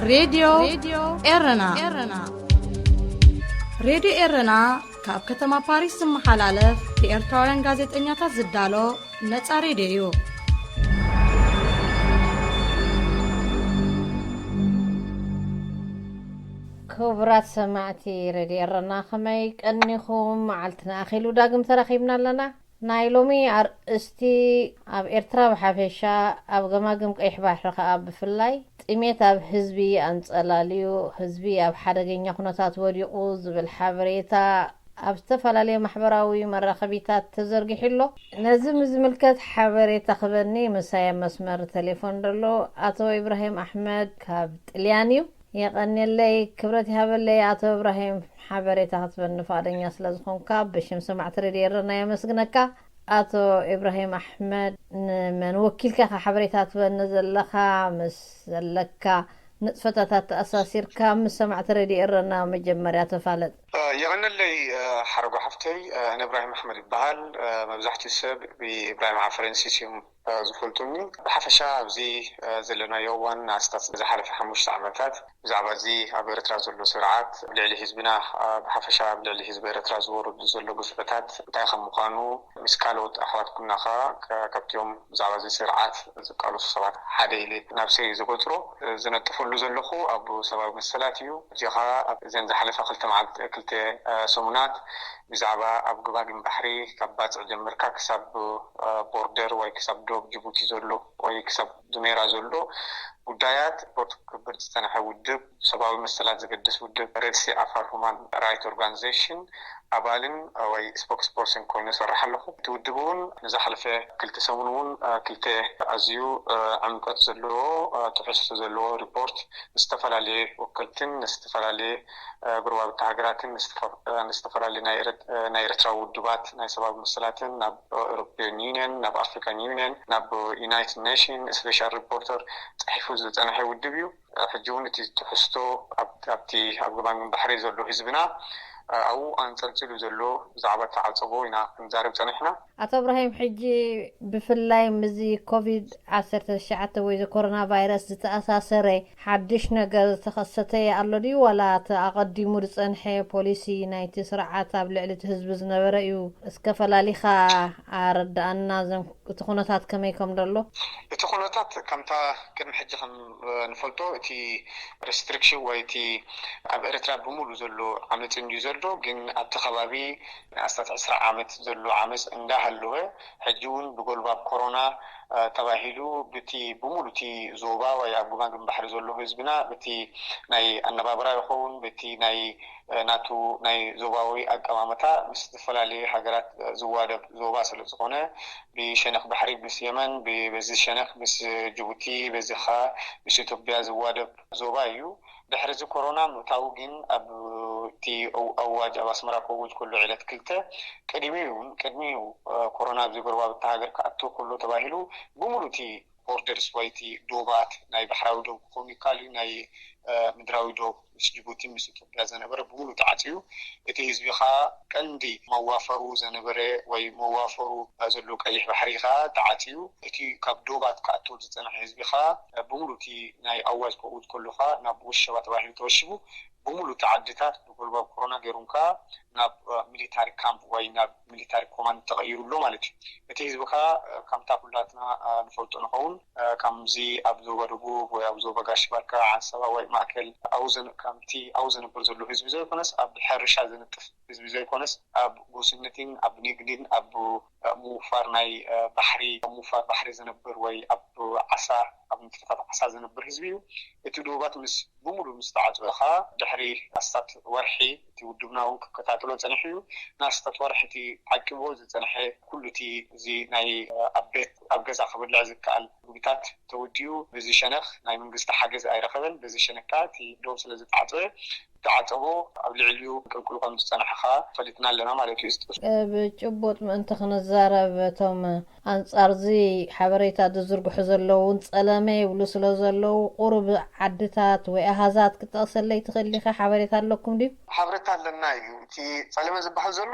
ሬድዮ ኤረና። ሬድዮ ኤረና ካብ ከተማ ፓሪስ ዝመሓላለፍ ብኤርትራውያን ጋዜጠኛታት ዝዳሎ ነጻ ሬድዮ እዩ። ክቡራት ሰማዕቲ ሬድዮ ኤረና፣ ከመይ ቀኒኹም? መዓልትና ኣኺሉ ዳግም ተራኺብና ኣለና። ናይ ሎሚ ኣርእስቲ፣ ኣብ ኤርትራ ብሓፈሻ፣ ኣብ ገማግም ቀይሕ ባሕሪ ከኣ ብፍላይ፣ ጥሜት ኣብ ህዝቢ ኣንጸላልዩ፣ ህዝቢ ኣብ ሓደገኛ ኩነታት ወዲቑ ዝብል ሓበሬታ ኣብ ዝተፈላለየ ማሕበራዊ መራኸቢታት ተዘርጊሑ ኣሎ። ነዚ ምስ ዝምልከት ሓበሬታ ክበኒ ምሳይ ኣብ መስመር ቴሌፎን ዘሎ ኣቶ ኢብራሂም ኣሕመድ ካብ ጥልያን እዩ። የቐንየለይ፣ ክብረት ይሃበለይ ኣቶ እብራሂም፣ ሓበሬታ ክትበኒ ፍቓደኛ ስለ ዝኾንካ ብሽም ሰማዕቲ ሬድዮ ኤረና የመስግነካ። ኣቶ እብራሂም ኣሕመድ፣ ንመን ወኪልካ ኢኻ ሓበሬታ ትበኒ ዘለኻ? ምስ ዘለካ ንጥፈታት ኣተኣሳሲርካ ምስ ሰማዕቲ ሬድዮ ኤረና መጀመርያ ተፋለጥ። የቐንየለይ ሓረጎ ሓፍተይ፣ እነ እብራሂም ኣሕመድ ይበሃል። መብዛሕትኡ ሰብ ብኢብራሂም ዓፈረንሲስ እዮም ዝፈልጡኒ። ብሓፈሻ ኣብዚ ዘለናዮ እዋን ንኣስታት ዝሓለፈ ሓሙሽተ ዓመታት ብዛዕባ እዚ ኣብ ኤርትራ ዘሎ ስርዓት ኣብ ልዕሊ ህዝብና፣ ብሓፈሻ ኣብ ልዕሊ ህዝቢ ኤርትራ ዝወርዱ ዘሎ ግፍዕታት እንታይ ከም ምዃኑ ምስ ካልኦት ኣሕዋት ኩና ከኣ ከ-፣ ካብቲኦም ብዛዕባ እዚ ስርዓት ዝቃለሱ ሰባት ሓደ ኢለ ናብሰይ ዝቆጽሮ ዝነጥፈሉ ዘለኹ ኣብ ሰብኣዊ መሰላት እዩ። እዚ ከኣ ኣብ እዘን ዝሓለፋ ክልተ መዓልቲ፣ ክልተ ሰሙናት ብዛዕባ ኣብ ገማግም ባሕሪ ካብ ባጽዕ ጀምርካ ክሳብ ቦርደር ወይ ክሳብ ዶብ ጅቡቲ ዘሎ ወይ ክሳብ ዱሜራ ዘሎ ጉዳያት ሪፖርት ክገብር ዝጸንሐ ውድብ፣ ሰብኣዊ መሰላት ዘገድስ ውድብ፣ ሬድ ሲ ኣፋር ሁማን ራይት ኦርጋናይዜሽን ኣባልን ወይ ስፖክስ ፐርሰን ኮይኑ ይሰርሕ ኣለኹ። እቲ ውድብ እውን ንዝሓለፈ ክልተ ሰሙን እውን ክልተ ኣዝዩ ዕምቀት ዘለዎ ትሕዝቶ ዘለዎ ሪፖርት ምስ ዝተፈላለየ ወከልትን ምስ ዝተፈላለየ ጎረባብቲ ሃገራትን ምስ ዝተፈላለየ ናይ ኤርትራዊ ውድባት ናይ ሰብኣዊ መሰላትን ናብ ኤሮፒያን ዩኒየን፣ ናብ ኣፍሪካን ዩኒየን፣ ናብ ዩናይትድ ኔሽን ስፔሻል ሪፖርተር ጽሒፉ ዝጸንሐ ውድብ እዩ። ሕጂ እውን እቲ ትሕዝቶ ኣብቲ ኣብ ገማግም ባሕሪ ዘሎ ህዝብና ኣብኡ ኣንጸልጺሉ ዘሎ ብዛዕባ ተዓጸቦ ኢና ክንዛረብ ጸኒሕና። ኣቶ እብራሂም፣ ሕጂ ብፍላይ ምስዚ ኮቪድ ዓሰርተ ትሽዓተ ወይ ኮሮና ቫይረስ ዝተኣሳሰረ ሓድሽ ነገር ዝተኸሰተ ኣሎ ድዩ፣ ዋላ እቲ ኣቐዲሙ ዝጸንሐ ፖሊሲ ናይቲ ስርዓት ኣብ ልዕሊ እቲ ህዝቢ ዝነበረ እዩ? እስከ ፈላሊኻ ኣረድኣና፣ ዘን እቲ ኩነታት ከመይ ከም ዘሎ። እቲ ኩነታት ከምታ ቅድሚ ሕጂ ከም ንፈልጦ እቲ ሪስትሪክሽን ወይ እቲ ኣብ ኤርትራ ብምሉእ ዘሎ ዓመፅ እንድዩ ዘሎ፣ ግን ኣብቲ ከባቢ ኣስታት ዕስራ ዓመት ዘሎ ዓመፅ እንዳሃለወ፣ ሕጂ እውን ብጎልባብ ኮሮና ተባሂሉ ብቲ ብምሉእ እቲ ዞባ ወይ ኣብ ገማግም ባሕሪ ዘሎ ህዝብና በቲ ናይ ኣነባብራ ይኸውን በቲ ናይ ናቱ ናይ ዞባዊ ኣቀማምታ ምስ ዝተፈላለዩ ሃገራት ዝዋደብ ዞባ ስለ ዝኾነ፣ ብሸነኽ ባሕሪ ምስ የመን፣ በዚ ሸነኽ ምስ ጅቡቲ፣ በዚ ኸኣ ምስ ኢትዮጵያ ዝዋደብ ዞባ እዩ። ድሕሪ እዚ ኮሮና ምእታዉ ግን ኣብቲ ኣዋጅ ኣብ ኣስመራ ክእወጅ ከሎ ዕለት ክልተ ቅድሚኡ እውን ቅድሚኡ ኮሮና ኣብዚ ጎረባብቲ ሃገር ክኣቱ ከሎ ተባሂሉ ብምሉእ እቲ ቦርደርስ ወይ እቲ ዶባት ናይ ባሕራዊ ዶብ ክኸውን ይከኣል እዩ። ናይ ምድራዊ ዶብ ምስ ጅቡቲ ምስ ኢትዮጵያ ዘነበረ ብምሉእ ተዓፅዩ። እቲ ህዝቢ ከዓ ቀንዲ መዋፈሩ ዘነበረ ወይ መዋፈሩ ዘሎ ቀይሕ ባሕሪ ከዓ ተዓፅዩ። እቲ ካብ ዶባት ክኣቱ ዝፀንሐ ህዝቢ ከዓ ብምሉእ እቲ ናይ ኣዋጅ ከውጅ ከሎ ከዓ ናብ ወሸባ ተባሂሉ ተወሽቡ። ብምሉእ እቲ ዓድታት ብጎልባብ ኮሮና ገይሩም ከዓ ናብ ሚሊታሪ ካምፕ ወይ ናብ ሚሊታሪ ኮማንድ ተቐይሩ ኣሎ ማለት እዩ። እቲ ህዝቢ ከዓ ከምታ ኩላትና ንፈልጦ ንኸውን፣ ከምዚ ኣብ ዞባ ደቡብ ወይ ኣብ ዞባ ጋሽ ባርካ፣ ዓንሰባ ወይ ማእከል ኣብኡ ዘን-፣ ከምቲ ኣብኡ ዝነብር ዘሎ ህዝቢ ዘይኮነስ፣ ኣብ ሕርሻ ዝነጥፍ ህዝቢ ዘይኮነስ፣ ኣብ ጎስነትን ኣብ ንግድን ኣብ ምውፋር ናይ ባሕሪ፣ ምውፋር ባሕሪ ዝነብር ወይ ኣብ ዓሳ፣ ኣብ ንጥፈታት ዓሳ ዝነብር ህዝቢ እዩ። እቲ ዶባት ምስ ብምሉእ ምስ ተዓጽወ ኸኣ ድሕሪ ኣስታት ወርሒ እቲ ውድብና እውን ክከታተሎ ጸኒሑ እዩ። ንኣስታት ወርሒ እቲ ዓቂብዎ ዝጸንሐ ኩሉ እቲ እዚ ናይ ኣብ ቤት ኣብ ገዛ ክብላዕ ዝከኣል ምግብታት ተወዲኡ፣ በዚ ሸነኽ ናይ መንግስቲ ሓገዝ ኣይረኸበን። በዚ ሸነኽ ከኣ እቲ ዶብ ስለ ዝተዓጸወ፣ እቲ ዓጸቦ ኣብ ልዕሊኡ ቅልቅሉ ከም ዝጸንሐ ኸኣ ፈሊጥና ኣለና ማለት እዩ። ብጭቡጥ ምእንቲ ክንዛረብ፣ እቶም ኣንጻርዚ ሓበሬታ ዝዝርግሑ ዘለዉ እውን ጸለመ ይብሉ ስለ ዘለዉ፣ ቁሩብ ዓድታት ወይ ኣሃዛት ክትጠቕሰለይ ትኽእል ዲኻ? ሓበሬታ ኣለኩም ድዩ? ሓበሬታ ኣለና እዩ። እቲ ጸለመ ዝበሃል ዘሎ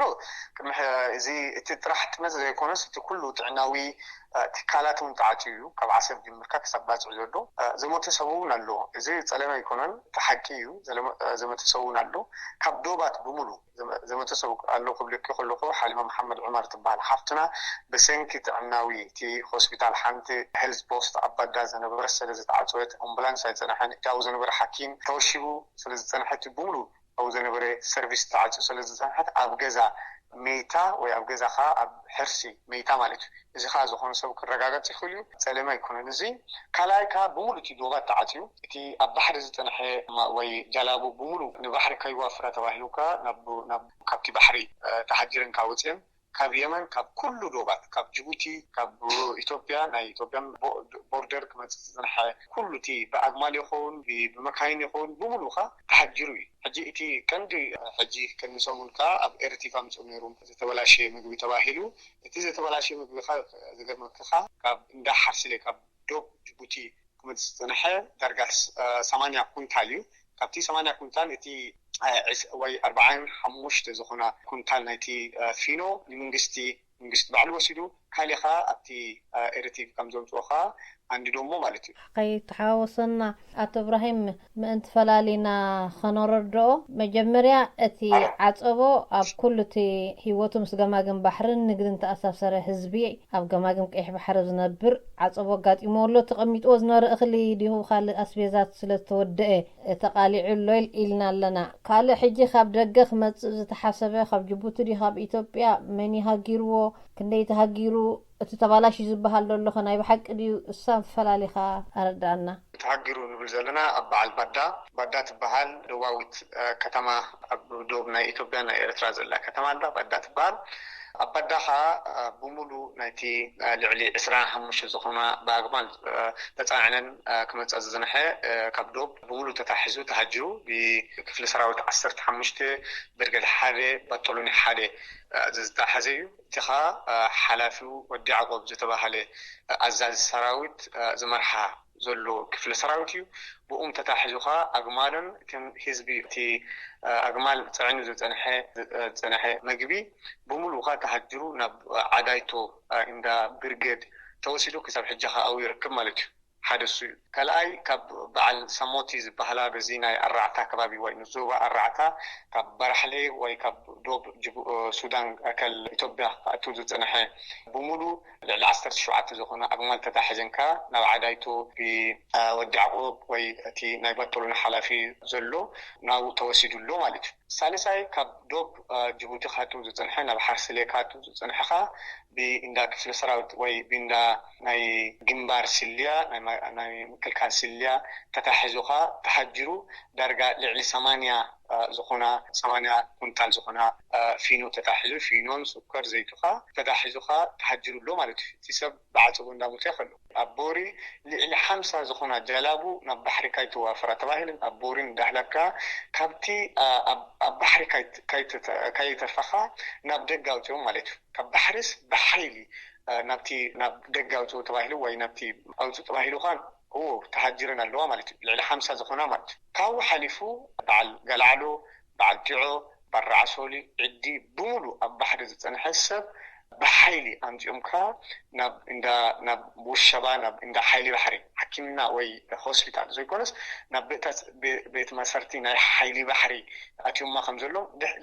ቅድሚ ሕ-፣ እዚ እቲ ጥራሕ ጥመት ዘይኮነስ፣ እቲ ኩሉ ጥዕናዊ ትካላት እውን ተዓፅዩ እዩ። ካብ ዓሰብ ጅምርካ ክሳብ ባፅዕ ዘሎ ዘመተ ሰብ እውን ኣሎ። እዚ ፀለመ ኣይኮነን፣ እቲ ሓቂ እዩ። ዘመተ ሰብ እውን ኣሎ። ካብ ዶባት ብምሉ ዘመተ ሰብ ኣሎ ክብለኪ ከለኹ፣ ሓሊማ መሓመድ ዑመር ትበሃል ሓፍትና ብሰንኪ ጥዕናዊ እቲ ሆስፒታል ሓንቲ ሄልዝ ፖስት ኣብ ባዳ ዝነበረት ስለ ዝተዓፀወት ኣምቡላንስ ኣይፀንሐን። እቲ ኣብኡ ዝነበረ ሓኪም ተወሺቡ ስለ ዝፀንሐ እቲ ብምሉ ኣብኡ ዝነበረ ሰርቪስ ተዓፅዩ ስለ ዝፀንሐት ኣብ ገዛ መይታ ወይ ኣብ ገዛ ከዓ ኣብ ሕርሲ መይታ ማለት እዩ። እዚ ከዓ ዝኾነ ሰብ ክረጋገፅ ይኽእል እዩ። ፀለመ ኣይኮነን። እዚ ካልኣይ ከዓ ብምሉ እቲ ዶባት ተዓፅዩ እቲ ኣብ ባሕሪ ዝፀንሐ ወይ ጃላቡ ብምሉ ንባሕሪ ከይዋፍራ ተባሂሉ ከዓ ካብቲ ባሕሪ ተሃጅረን ካብ ወፅየን ካብ የመን ካብ ኩሉ ዶባት ካብ ጅቡቲ ካብ ኢትዮጵያ ናይ ኢትዮጵያን ቦርደር ክመፅእ ዝፀንሐ ኩሉ እቲ ብኣግማል ይኸውን ብመካይን ይኸውን ብምሉ ከዓ ተሃጅሩ እዩ። ሕጂ እቲ ቀንዲ ሕጂ ቅድሚ ሰሙን ከዓ ኣብ ኤርቲቭ ኣምፅኡ ነይሩ ዝተበላሸ ምግቢ ተባሂሉ። እቲ ዝተበላሸ ምግቢ ከዓ ዝገርመክኻ ካብ እንዳ ሓርስሌ ካብ ዶብ ጅቡቲ ክመፅእ ዝፀንሐ ዳርጋ ሰማንያ ኩንታል እዩ። ካብቲ ሰማንያ ኩንታል እቲ ወይ ኣርባዓን ሓሙሽተ ዝኾና ኩንታል ናይቲ ፊኖ ንመንግስቲ መንግስቲ ባዕሉ ወሲዱ ካሊእ ከዓ ኣብቲ ኤርቲቭ ከም ዘምፅኦ ከዓ ኣንድዶሞ ማለት እዩ። ከይተሓዋወሰና ኣቶ እብራሂም ምእንቲ ፈላሊና ከነረድኦ መጀመርያ እቲ ዓፀቦ ኣብ ኩሉ እቲ ህይወቱ ምስ ገማግም ባሕርን ንግድን ተኣሳሰረ ህዝቢ ኣብ ገማግም ቀይሕ ባሕሪ ዝነብር ዓፀቦ ኣጋጢሞ ኣሎ። ተቐሚጥዎ ዝነበረ እኽሊ ዲኹ ካልእ ኣስቤዛት ስለ ዝተወደአ ተቓሊዑ ኣሎ ኢልና ኣለና። ካልእ ሕጂ ካብ ደገ ክመፅእ ዝተሓሰበ ካብ ጅቡቲ ድዩ ካብ ኢትዮጵያ መን ይሃጊርዎ? ክንደይ ተሃጊሩ? እቲ ተባላሽ ዝበሃል ዘሎ ኸ ናይ ብሓቂ ድዩ? እሳ ፈላሊኻ ኣረዳእና። ተሃጊሩ ንብል ዘለና ኣብ በዓል ባዳ ባዳ ትበሃል ደቡባዊት ከተማ ኣብ ዶብ ናይ ኢትዮጵያ ናይ ኤርትራ ዘላ ከተማ ኣላ ባዳ ትበሃል። ኣብ ባዳ ኸዓ ብሙሉ ናይቲ ልዕሊ ዕስራን ሓሙሽተ ዝኾና ብኣግማል ተፃዕነን ክመፃ ዝዝንሐ ካብ ዶብ ብሙሉ ተታሒዙ ተሃጅሩ ብክፍሊ ሰራዊት ዓሰርተ ሓሙሽተ ብርገድ ሓደ ባጦሎኒ ሓደ ዝተታሓዘ እዩ። እቲ ኸዓ ሓላፊው ወዲ ያዕቆብ ዝተባሃለ ኣዛዚ ሰራዊት ዝመርሓ ዘሎ ክፍሊ ሰራዊት እዩ። ብኡም ተታሒዙ ኸዓ ኣግማልን እትን ህዝቢ እቲ ኣግማል ፅዕኑ ዝፀንሐ ዝፀንሐ መግቢ ብምሉእ ኸዓ ተሃጅሩ ናብ ዓዳይቶ እንዳ ብርገድ ተወሲዱ ክሳብ ሕጂ ኸዓ ኣብኡ ይርከብ ማለት እዩ። ሓደ እሱ እዩ። ካልኣይ ካብ በዓል ሰሞቲ ዝበሃላ በዚ ናይ ኣራዕታ ከባቢ ወይ ንዞባ ኣራዕታ ካብ በራሕሌ ወይ ካብ ዶብ ሱዳን ከል ኢትዮጵያ ክኣቱ ዝፀንሐ ብሙሉ ልዕሊ ዓሰርተ ሸውዓተ ዝኾነ ኣግማል ተታሒዘን ከኣ ናብ ዓዳይቶ ብወዲ ያዕቆብ ወይ እቲ ናይ ባጦሎኒ ሓላፊ ዘሎ ናብኡ ተወሲዱ ኣሎ ማለት እዩ። ሳልሳይ ካብ ዶብ ጅቡቲ ክኣቱ ዝፀንሐ ናብ ሓርስሌ ክኣቱ ዝፀንሐ ከኣ ብእንዳ ክፍለ ሰራዊት ወይ ብእንዳ ናይ ግንባር ስልያ ናይ ምክልካል ስልያ ተታሒዙ ከኣ ተሃጅሩ ዳርጋ ልዕሊ ሰማንያ ዝኾና ሰማንያ ኩንታል ዝኾና ፊኖ ተታሒዙ ፊኖን ስኳር ዘይቱ ከኣ ተታሒዙ ከኣ ተሃጅሩ ኣሎ ማለት እዩ። እቲ ሰብ ብዓፀቦ እንዳሞተ ከሎ ኣብ ቦሪ ልዕሊ ሓምሳ ዝኾና ጀላቡ ናብ ባሕሪ ካይተዋፈራ ተባሂለን ኣብ ቦሪ እንዳህለካ ካብቲ ኣብ ባሕሪ ካይተርፋኻ ናብ ደገ ኣውፅኦም ማለት እዩ። ካብ ባሕሪስ ብሓይሊ ናብቲ ናብ ደገ ኣውፅኡ ተባሂሉ ወይ ናብቲ ኣውፅኡ ተባሂሉ ኸዓ ተሃጅረን ኣለዋ ማለት እዩ። ልዕሊ ሓምሳ ዝኾና ማለት እዩ። ካብኡ ሓሊፉ በዓል ገላዕሎ በዓል ጢዖ በራዕ ሶሊ ዕዲ ብምሉ ኣብ ባሕሪ ዝፀንሐ ሰብ ብሓይሊ ኣምፂኦም ከ ናብ እንዳ ናብ ውሸባ ናብ እንዳ ሓይሊ ባሕሪ ሓኪምና ወይ ሆስፒታል ዘይኮነስ ናብ ቤት መሰርቲ ናይ ሓይሊ ባሕሪ ኣትዮማ ከም ዘሎ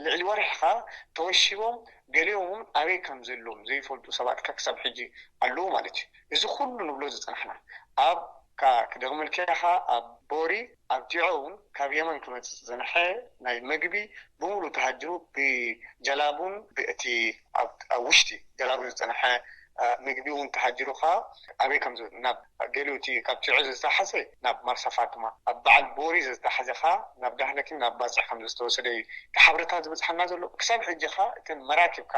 ልዕሊ ወርሒ ከ ተወሺቦም ገሊኦም እውን ኣበይ ከም ዘለዎም ዘይፈልጡ ሰባት ከ ክሳብ ሕጂ ኣለዉ ማለት እዩ። እዚ ኩሉ ንብሎ ዝፀናሕና ኣብ ክደግመልካ ኢኻ ኣብ ቦሪ ኣብ ቲዖ እውን ካብ የመን ክመፅእ ዝፀንሐ ናይ መግቢ ብምሉ ተሃጅሩ ብጀላቡን ብእቲ ኣብ ውሽጢ ጀላቡ ዝፀንሐ ምግቢ እውን ተሃጅሩ ከዓ ኣበይ ከም ናብ ገሊኡ እቲ ካብ ቲዖ ዝተሓዘ ናብ ማርሳ ፋጥማ ኣብ በዓል ቦሪ ዝተሓዘ ከዓ ናብ ዳህለኪን ናብ ባፅዕ ከም ዝተወሰደ እዩ። እቲ ሓበሬታ ዝበፅሓና ዘሎ ክሳብ ሕጂ ከዓ እተን መራኪብካ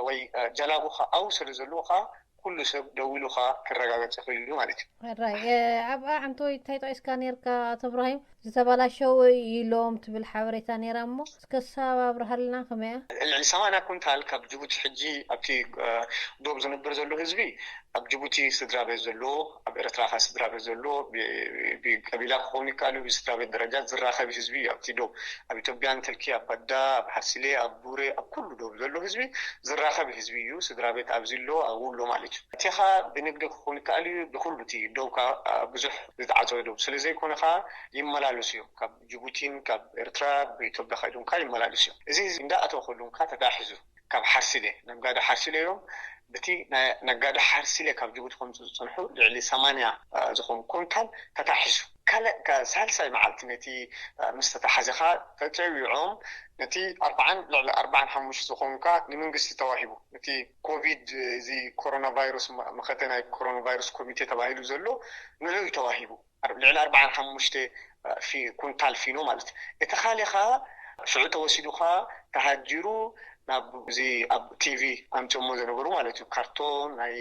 ወይ ጀላቡ ከዓ ኣብኡ ስለ ዘለዎ ከዓ ኩሉ ሰብ ደዊሉ ከዓ ክረጋገፅ ይኽእል እዩ ማለት እዩ። ሕራይ ኣብኣ ዓንተወይ እንታይ ጠቂስካ ነርካ ኣቶ እብራሂም? ዝተባላሸወ ኢሎም ትብል ሓበሬታ ነይራ እሞ እስከ ሳብ ኣብርሃልና ከመያ? ልዕሊ ሰማንያ ኩንታል ካብ ጅቡቲ ሕጂ ኣብቲ ዶብ ዝነብር ዘሎ ህዝቢ ኣብ ጅቡቲ ስድራ ቤት ዘሎ፣ ኣብ ኤርትራ ከ ስድራ ቤት ዘሎ፣ ብ-፣ ብቀቢላ ክኸውን ይከኣል እዩ፣ ብስድራ ቤት ደረጃ ዝራኸብ ህዝቢ እዩ። ኣብቲ ዶ-፣ ኣብ ኢትዮጵያ እንተልኪ፣ ኣብ ባዳ፣ ኣብ ሓርሲሌ፣ ኣብ ቡሬ፣ ኣብ ኩሉ ዶ ዘሎ ህዝቢ ዝራኸብ ህዝቢ እዩ። ስድራ ቤት ኣብዚ ኣሎ፣ ኣብኡ ኣሎ ማለት እዩ። እቲ ኸ ብንግዲ ክኸውን ይከኣል እዩ፣ ብኩሉ እቲ ዶ ካ-፣ ብዙሕ ዝተዓጸወ ዶ ስለ ዘይኮነ ኸ ይመላለሱ እዮም። ካብ ጅቡቲን ካብ ኤርትራ ብኢትዮጵያ ከይዶም ከ ይመላለሱ እዮም። እዚ እንዳኣተወ ከሉ ከ ተታሒዙ ካብ ሓርሲሌ፣ ነጋዶ ሓርሲሌ እዮም። በቲ ናይ ነጋዶ ሓርሲሌ ካብ ጅቡቲ ከምፅኡ ዝፀንሑ ልዕሊ ሰማንያ ዝኾኑ ኩንታል ተታሒዙ። ካልእ ሳልሳይ መዓልቲ ነቲ ምስ ተታሓዘ ኸ ተጨዊዖም ነቲ ኣርባዓን ልዕሊ ኣርባዓን ሓሙሽተ ዝኾኑ ከ ንመንግስቲ ተዋሂቡ። ነቲ ኮቪድ፣ እዚ ኮሮና ቫይረስ መኸተ ናይ ኮሮና ቫይረስ ኮሚቴ ተባሂሉ ዘሎ ንዑ እዩ ተዋሂቡ። ልዕሊ ኣርባዓን ሓሙሽተ ኩንታል ፊኖ ማለት እዩ። እቲ ካሊእ ኸዓ ሽዑ ተወሲዱ ኸዓ ተሃጂሩ ናብ እዚ ኣብ ቲቪ ኣምፅኦሞ ዝነበሩ ማለት እዩ። ካርቶን ናይ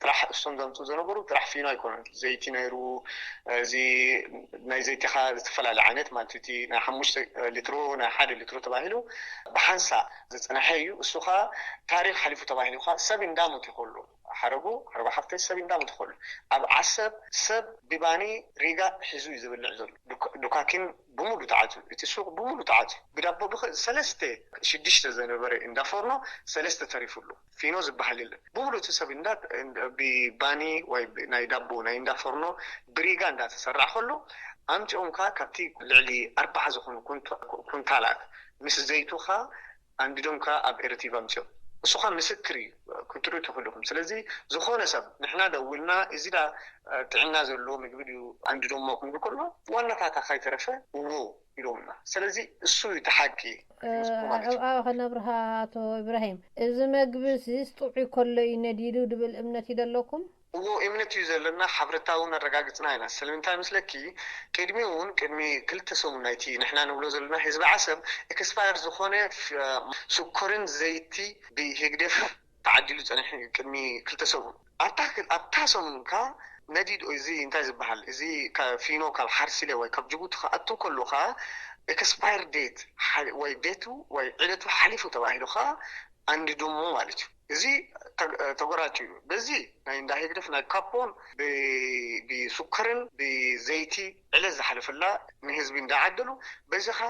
ጥራሕ እሶም ዘምፅኡ ዝነበሩ ጥራሕ ፊኖ ኣይኮነን። ዘይቲ ነይሩ፣ እዚ ናይ ዘይቲ ኸዓ ዝተፈላለዩ ዓይነት ማለት እዩ። እቲ ናይ ሓሙሽተ ሊትሮ፣ ናይ ሓደ ሊትሮ ተባሂሉ ብሓንሳ ዝፀንሐ እዩ። እሱ ኸዓ ታሪኽ ሓሊፉ ተባሂሉ ኸዓ ሰብ እንዳሞተ ይኸሉ ሓረጉ፣ ሓረጉ ሓፍተይ ሰብ እንዳሞተ ይኸሉ። ኣብ ዓሰብ ሰብ ብባኒ ሪጋ ሒዙ እዩ ዝብልዕ ዘሎ። ዱካ-፣ ዱካኪን ብሙሉ ተዓፅዩ፣ እቲ ሱቅ ብሙሉ ተዓፅዩ። ብዳቦ ብኸ-፣ ሰለስተ ሽዱሽተ ዝነበረ እንዳፎርኖ ሰለስተ ተሪፉሉ። ፊኖ ዝበሃል የለን። ብሙሉ እቲ ሰብ እንዳ-፣ እንዳ-፣ ብባኒ ወይ ብ-፣ ናይ ዳቦ ናይ እንዳፎርኖ ብሪጋ እንዳተሰራሕ ከሎ ኣምፂኦም ከ ካብቲ ልዕሊ ኣርባዓ ዝኾኑ ኩንታ-፣ ኩንታላት ምስ ዘይቱ ከ ኣንድዶም ከ ኣብ ኤረቲቭ ኣምፅኦም። እሱ ከ ምስክር እዩ፣ ክትሪኡ ትኽእሉ ኢኹም። ስለዚ ዝኾነ ሰብ ንሕና ደዊልና እዚ ዳ ጥዕና ዘለዎ ምግቢ ድዩ ኣንድዶሞ ክንብል ከሎ ዋናታታ ካይተረፈ እዎ ኢሎምና። ስለዚ እሱ እዩ እቲ ሓቂ። ምስኩ ማለት እዩ። ኣብኣ ከነብርሃ ኣቶ ኢብራሂም፣ እዚ መግቢ ሲ ጥዑይ ከሎ እዩ ነዲዱ ድብል እምነት እዩ ደለኩም? እዎ እምነት እዩ ዘለና፣ ሓብረታ እውን ኣረጋግፅና ኢና። ስለምንታይ ምስለኪ ቅድሚ እውን ቅድሚ ክልተ ሰሙን ናይቲ ንሕና ንብሎ ዘለና ህዝቢ ዓሰብ ኤክስፓየር ዝኾነ ፍ-፣ ስኮርን ዘይቲ ብህግደፍ ተዓዲሉ ፀኒሑ እዩ ቅድሚ ክልተ ሰሙን። ኣብታ ክል-፣ ኣብታ ሰሙን ከ ነዲድ እዚ እንታይ ዝበሃል እዚ ከ-፣ ፊኖ ካብ ሓርሲለ ወይ ካብ ጅቡቲ ክኣቱ ከሎ ከ ኤክስፓየር ዴት ሓሊ-፣ ወይ ዴቱ ወይ ዕለቱ ሓሊፉ ተባሂሉ ከ ኣንድዶሞ ማለት እዩ። እዚ ተግ-፣ ተጎራጭ እዩ። በዚ ናይ እንዳ ህግደፍ ናይ ካፖን ብ-፣ ብስኮርን ብዘይቲ ዕለት ዝሓለፈላ ንህዝቢ እንዳዓደሉ በዚ ከ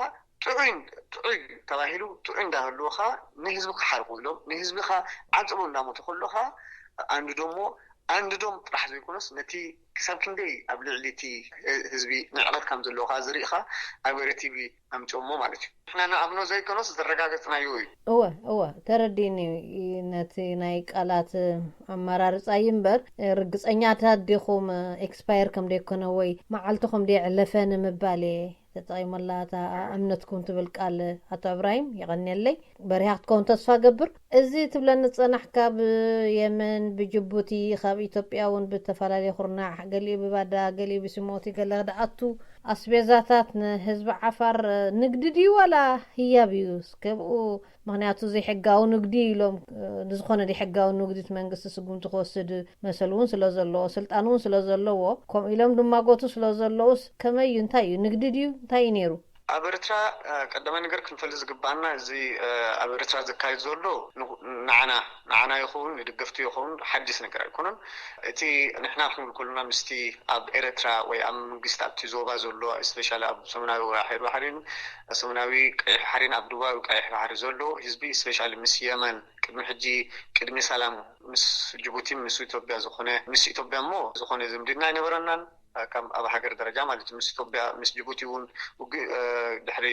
ጥዑይ ጥዑይ ተባሂሉ ጥዑይ እንዳህልዎ ከ ንህዝቢ ክሓርቁ ኢሎም ንህዝቢ ከ ዓፅቡ እንዳሞቱ ከሎ ከ ኣንድዶሞ ኣንድዶም ጥራሕ ዘይኮነስ ነቲ ክሳብ ክንደይ ኣብ ልዕሊ እቲ ህዝቢ ንዕቐት ከም ዘለዎ ከ ዝርኢ ከ ኣብ ኤረ ቲቪ ኣምፅኦሞ ማለት እዩ። ንሕና ንኣምኖ ዘይኮነስ ዘረጋገፅናዮ እዩ። እወ እወ ተረዲእኒ እዩ። ነቲ ናይ ቃላት ኣመራርፃ እዩ እምበር ርግፀኛታት ዲኹም ኤክስፓየር ከም ደይኮነ ወይ መዓልቱ ከም ደይዕለፈ ንምባል እየ ተጠቒመላ እታ እምነትኩም ትብል ቃል ኣቶ እብራሂም የቐንየለይ። በሪሃ ክትከውን ተስፋ ገብር። እዚ ትብለኒ ዝጸናሕካ ብየመን ብጅቡቲ ካብ ኢትዮጵያ እውን ብተፈላለየ ኩርናዕ ገሊኡ ብባዳ ገሊኡ ብሲሞቲ ገለ ክድኣቱ ኣስቤዛታት ንህዝቢ ዓፋር ንግዲ ድዩ ዋላ ህያብ እዩ? እስከ ብኡ ምኽንያቱ ዘይሕጋዊ ንግዲ ኢሎም ንዝኾነ ዘይሕጋዊ ንግዲ እቲ መንግስቲ ስጉምቲ ክወስድ መሰል እውን ስለ ዘለዎ ስልጣን እውን ስለ ዘለዎ ከምኡ ኢሎም ድማጎቱ ስለ ዘለውስ ከመይ እዩ እንታይ እዩ ንግዲ ድዩ እንታይ እዩ ነይሩ? ኣብ ኤርትራ ቀዳማይ ነገር ክንፈልጥ ዝግባኣና እዚ ኣብ ኤርትራ ዝካየድ ዘሎ ንዓና ንዓና ይኹን ንደገፍቱ ይኹን ሓድሽ ነገር ኣይኮነን። እቲ ንሕና ክንብል ከለና ምስቲ ኣብ ኤርትራ ወይ ኣብ መንግስቲ ኣብቲ ዞባ ዘሎ ስፔሻሊ ኣብ ሰሜናዊ ቀይሕ ባሕሪን ሰሜናዊ ቀይሕ ባሕሪን ኣብ ደቡባዊ ቀይሕ ባሕሪ ዘሎ ህዝቢ ስፔሻሊ ምስ የመን ቅድሚ ሕጂ ቅድሚ ሰላም ምስ ጅቡቲ ምስ ኢትዮጵያ ዝኾነ ምስ ኢትዮጵያ እሞ ዝኾነ ዝምድና ኣይነበረናን። ከም ኣብ ሃገር ደረጃ ማለት እዩ ምስ ኢትዮጵያ ምስ ጅቡቲ እውን ውግእ ድሕሪ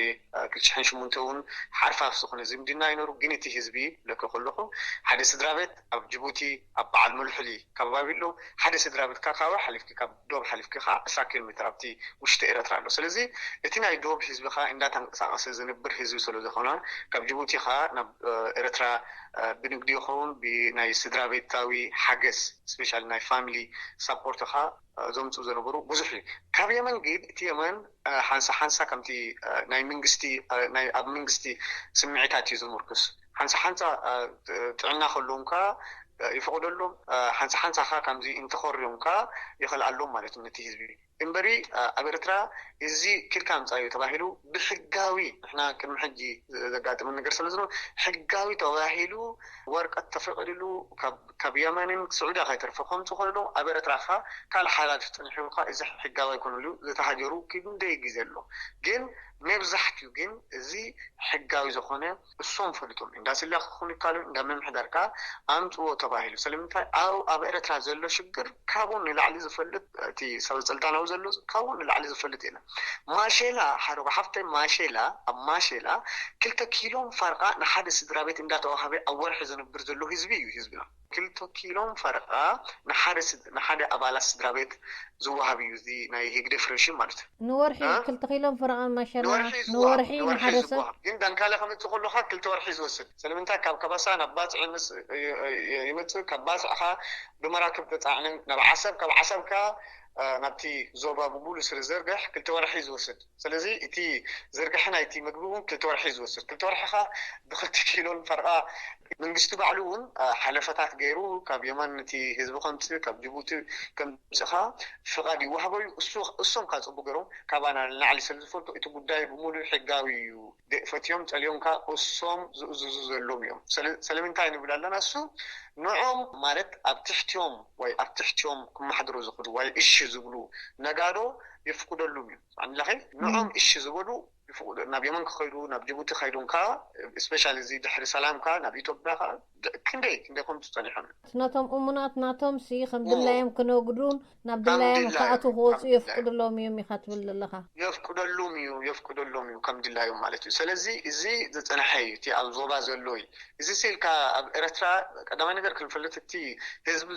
ክልተ ሽሕን ሽሙንተ እውን ሓርፋፍ ዝኾነ ዝምድና ኣይነሩ። ግን እቲ ህዝቢ ለክ ከለኹ ሓደ ስድራ ቤት ኣብ ጅቡቲ ኣብ በዓል መልሑሊ ከባቢ ኣሎ። ሓደ ስድራ ቤት ካካዊ ሓሊፍኪ ካብ ዶብ ሓሊፍኪ ከዓ ዕስራ ኪሎ ሜትር ኣብቲ ውሽጢ ኤረትራ ኣሎ። ስለዚ እቲ ናይ ዶብ ህዝቢ ከዓ እንዳተንቀሳቀሰ ዝንብር ህዝቢ ስለ ዝኾነ ካብ ጅቡቲ ከዓ ናብ ኤረትራ ብንግዲ ይኸውን ብናይ ስድራ ቤታዊ ሓገዝ ስፔሻሊ ናይ ፋሚሊ ሳፖርት ከዓ ዘምፅኡ ዝነበሩ ብዙሕ እዩ። ካብ የመን ግን እቲ የመን ሓንሳ ሓንሳ ከምቲ ናይ መንግስቲ ናይ ኣብ መንግስቲ ስምዒታት እዩ ዝምርኩስ። ሓንሳ ሓንሳ ጥዕና ከለዎም ከዓ ይፈቅደሎም፣ ሓንሳ ሓንሳ ከዓ ከምዚ እንተኸርዮም ከዓ ይኸልኣሎም ማለት እዩ ነቲ ህዝቢ። እምበሪ ኣብ ኤርትራ እዚ ክልካ ምፃዩ ተባሂሉ ብሕጋዊ ንሕና ቅድሚ ሕጂ ዘጋጥመ ነገር ስለ ዝነ ሕጋዊ ተባሂሉ ወርቀት ተፈቅድሉ ካብ የመንን ስዑድያ ከይተርፈ ከምፁ ከሎ ኣብ ኤርትራ ካ ካልእ ሓላፊ ፀኒሑ ካ እዚ ሕጋዊ ኣይኮነሉ ዝተሃጀሩ ክንደይ ግዜ ኣሎ። ግን መብዛሕትኡ ግን እዚ ሕጋዊ ዝኾነ እሶም ፈሊጦም እንዳስላ ክኾኑ ይካሉ እንዳ ምምሕዳር ካ ኣምፅዎ ተባሂሉ። ስለምንታይ ኣብ ኣብ ኤርትራ ዘሎ ሽግር ካብኡ ንላዕሊ ዝፈልጥ እቲ ሰብ ስልጣናዊ ዘሎ ካብኡ ንላዕሊ ዝፈልጥ የለን። ማሼላ ሓረጎ ሓፍተይ ማሼላ ኣብ ማሼላ ክልተ ኪሎን ፈርቓ ንሓደ ስድራ ቤት እንዳተዋሃበ ኣብ ወርሒ ዝነብር ዘሎ ህዝቢ እዩ ህዝብና። ክልተ ኪሎን ፈርቓ ንሓደ ኣባላት ስድራ ቤት ዝወሃብ እዩ እዚ ናይ ህግደፍ ሬሽን ማለት እዩ። ንወርሒ ክልተ ኪሎን ፈርቓ ማሸላ ንወርሒ ንወርሒ ንሓደ ሰብ ዝወሃብ ግን ዳንካለ ከምፅእ ከለካ ክልተ ወርሒ ዝወስድ ስለምንታይ ካብ ከባሳ ናብ ባፅዕ ምስ ይመፅእ ካብ ባፅዕ ካ ብመራክብ ተፃዕንን ናብ ዓሰብ ካብ ዓሰብ ካ ናብቲ ዞባ ብሙሉ ስለ ዘርግሕ ክልተ ወርሒ ዝወስድ ስለዚ እቲ ዝርግሐ ናይቲ ምግቢ እውን ክልተ ወርሒ ዝወስድ ክልተ ወርሒ ካ ብክልተ ኪሎን ፈርቓ መንግስቲ ባዕሉ እውን ሓለፈታት ገይሩ ካብ የመን እቲ ህዝቢ ከምፅእ ካብ ጅቡቲ ከምፅእ ካ ፍቓድ ይወሃቦ እዩ። እሶም ካ ፅቡ ገሮም ካባና ንላዕሊ ስለ ዝፈልጡ እቲ ጉዳይ ብሙሉእ ሕጋዊ እዩ። ፈትዮም ፀልዮም ካ እሶም ዝእዝዙ ዘለዎም እዮም። ስለምንታይ ንብል ኣለና እሱ ንዖም ማለት ኣብ ትሕትዮም ወይ ኣብ ትሕትዮም ክመሓድሩ ዝኽእሉ ወይ እሺ ዝብሉ ነጋዶ የፍቅደሉም እዩ። ንላኸ ንዖም እሺ ዝበሉ ይፍቅዱ ናብ የመን ክኸይዱ ናብ ጅቡቲ ከይዱን ካ ስፔሻሊ እዚ ድሕሪ ሰላም ካ ናብ ኢትዮጵያ ካ ክንደይ ክንደይ ከምቱ ፀኒሖም እዮም። ነቶም እሙናት ናቶም ሲ ከም ድላዮም ክነግዱን ናብ ድላዮም ከኣቱ ክወፁ የፍቅድሎም እዮም ኢኻ ትብል ዘለኻ። የፍቅደሉም እዩ የፍቅደሎም እዩ ከም ድላዮም ማለት እዩ። ስለዚ እዚ ዝፀንሐ እዩ እቲ ኣብ ዞባ ዘሎ እዩ። እዚ ስኢልካ ኣብ ኤረትራ ቀዳማይ ነገር ክንፈልጥ እቲ ህዝቢ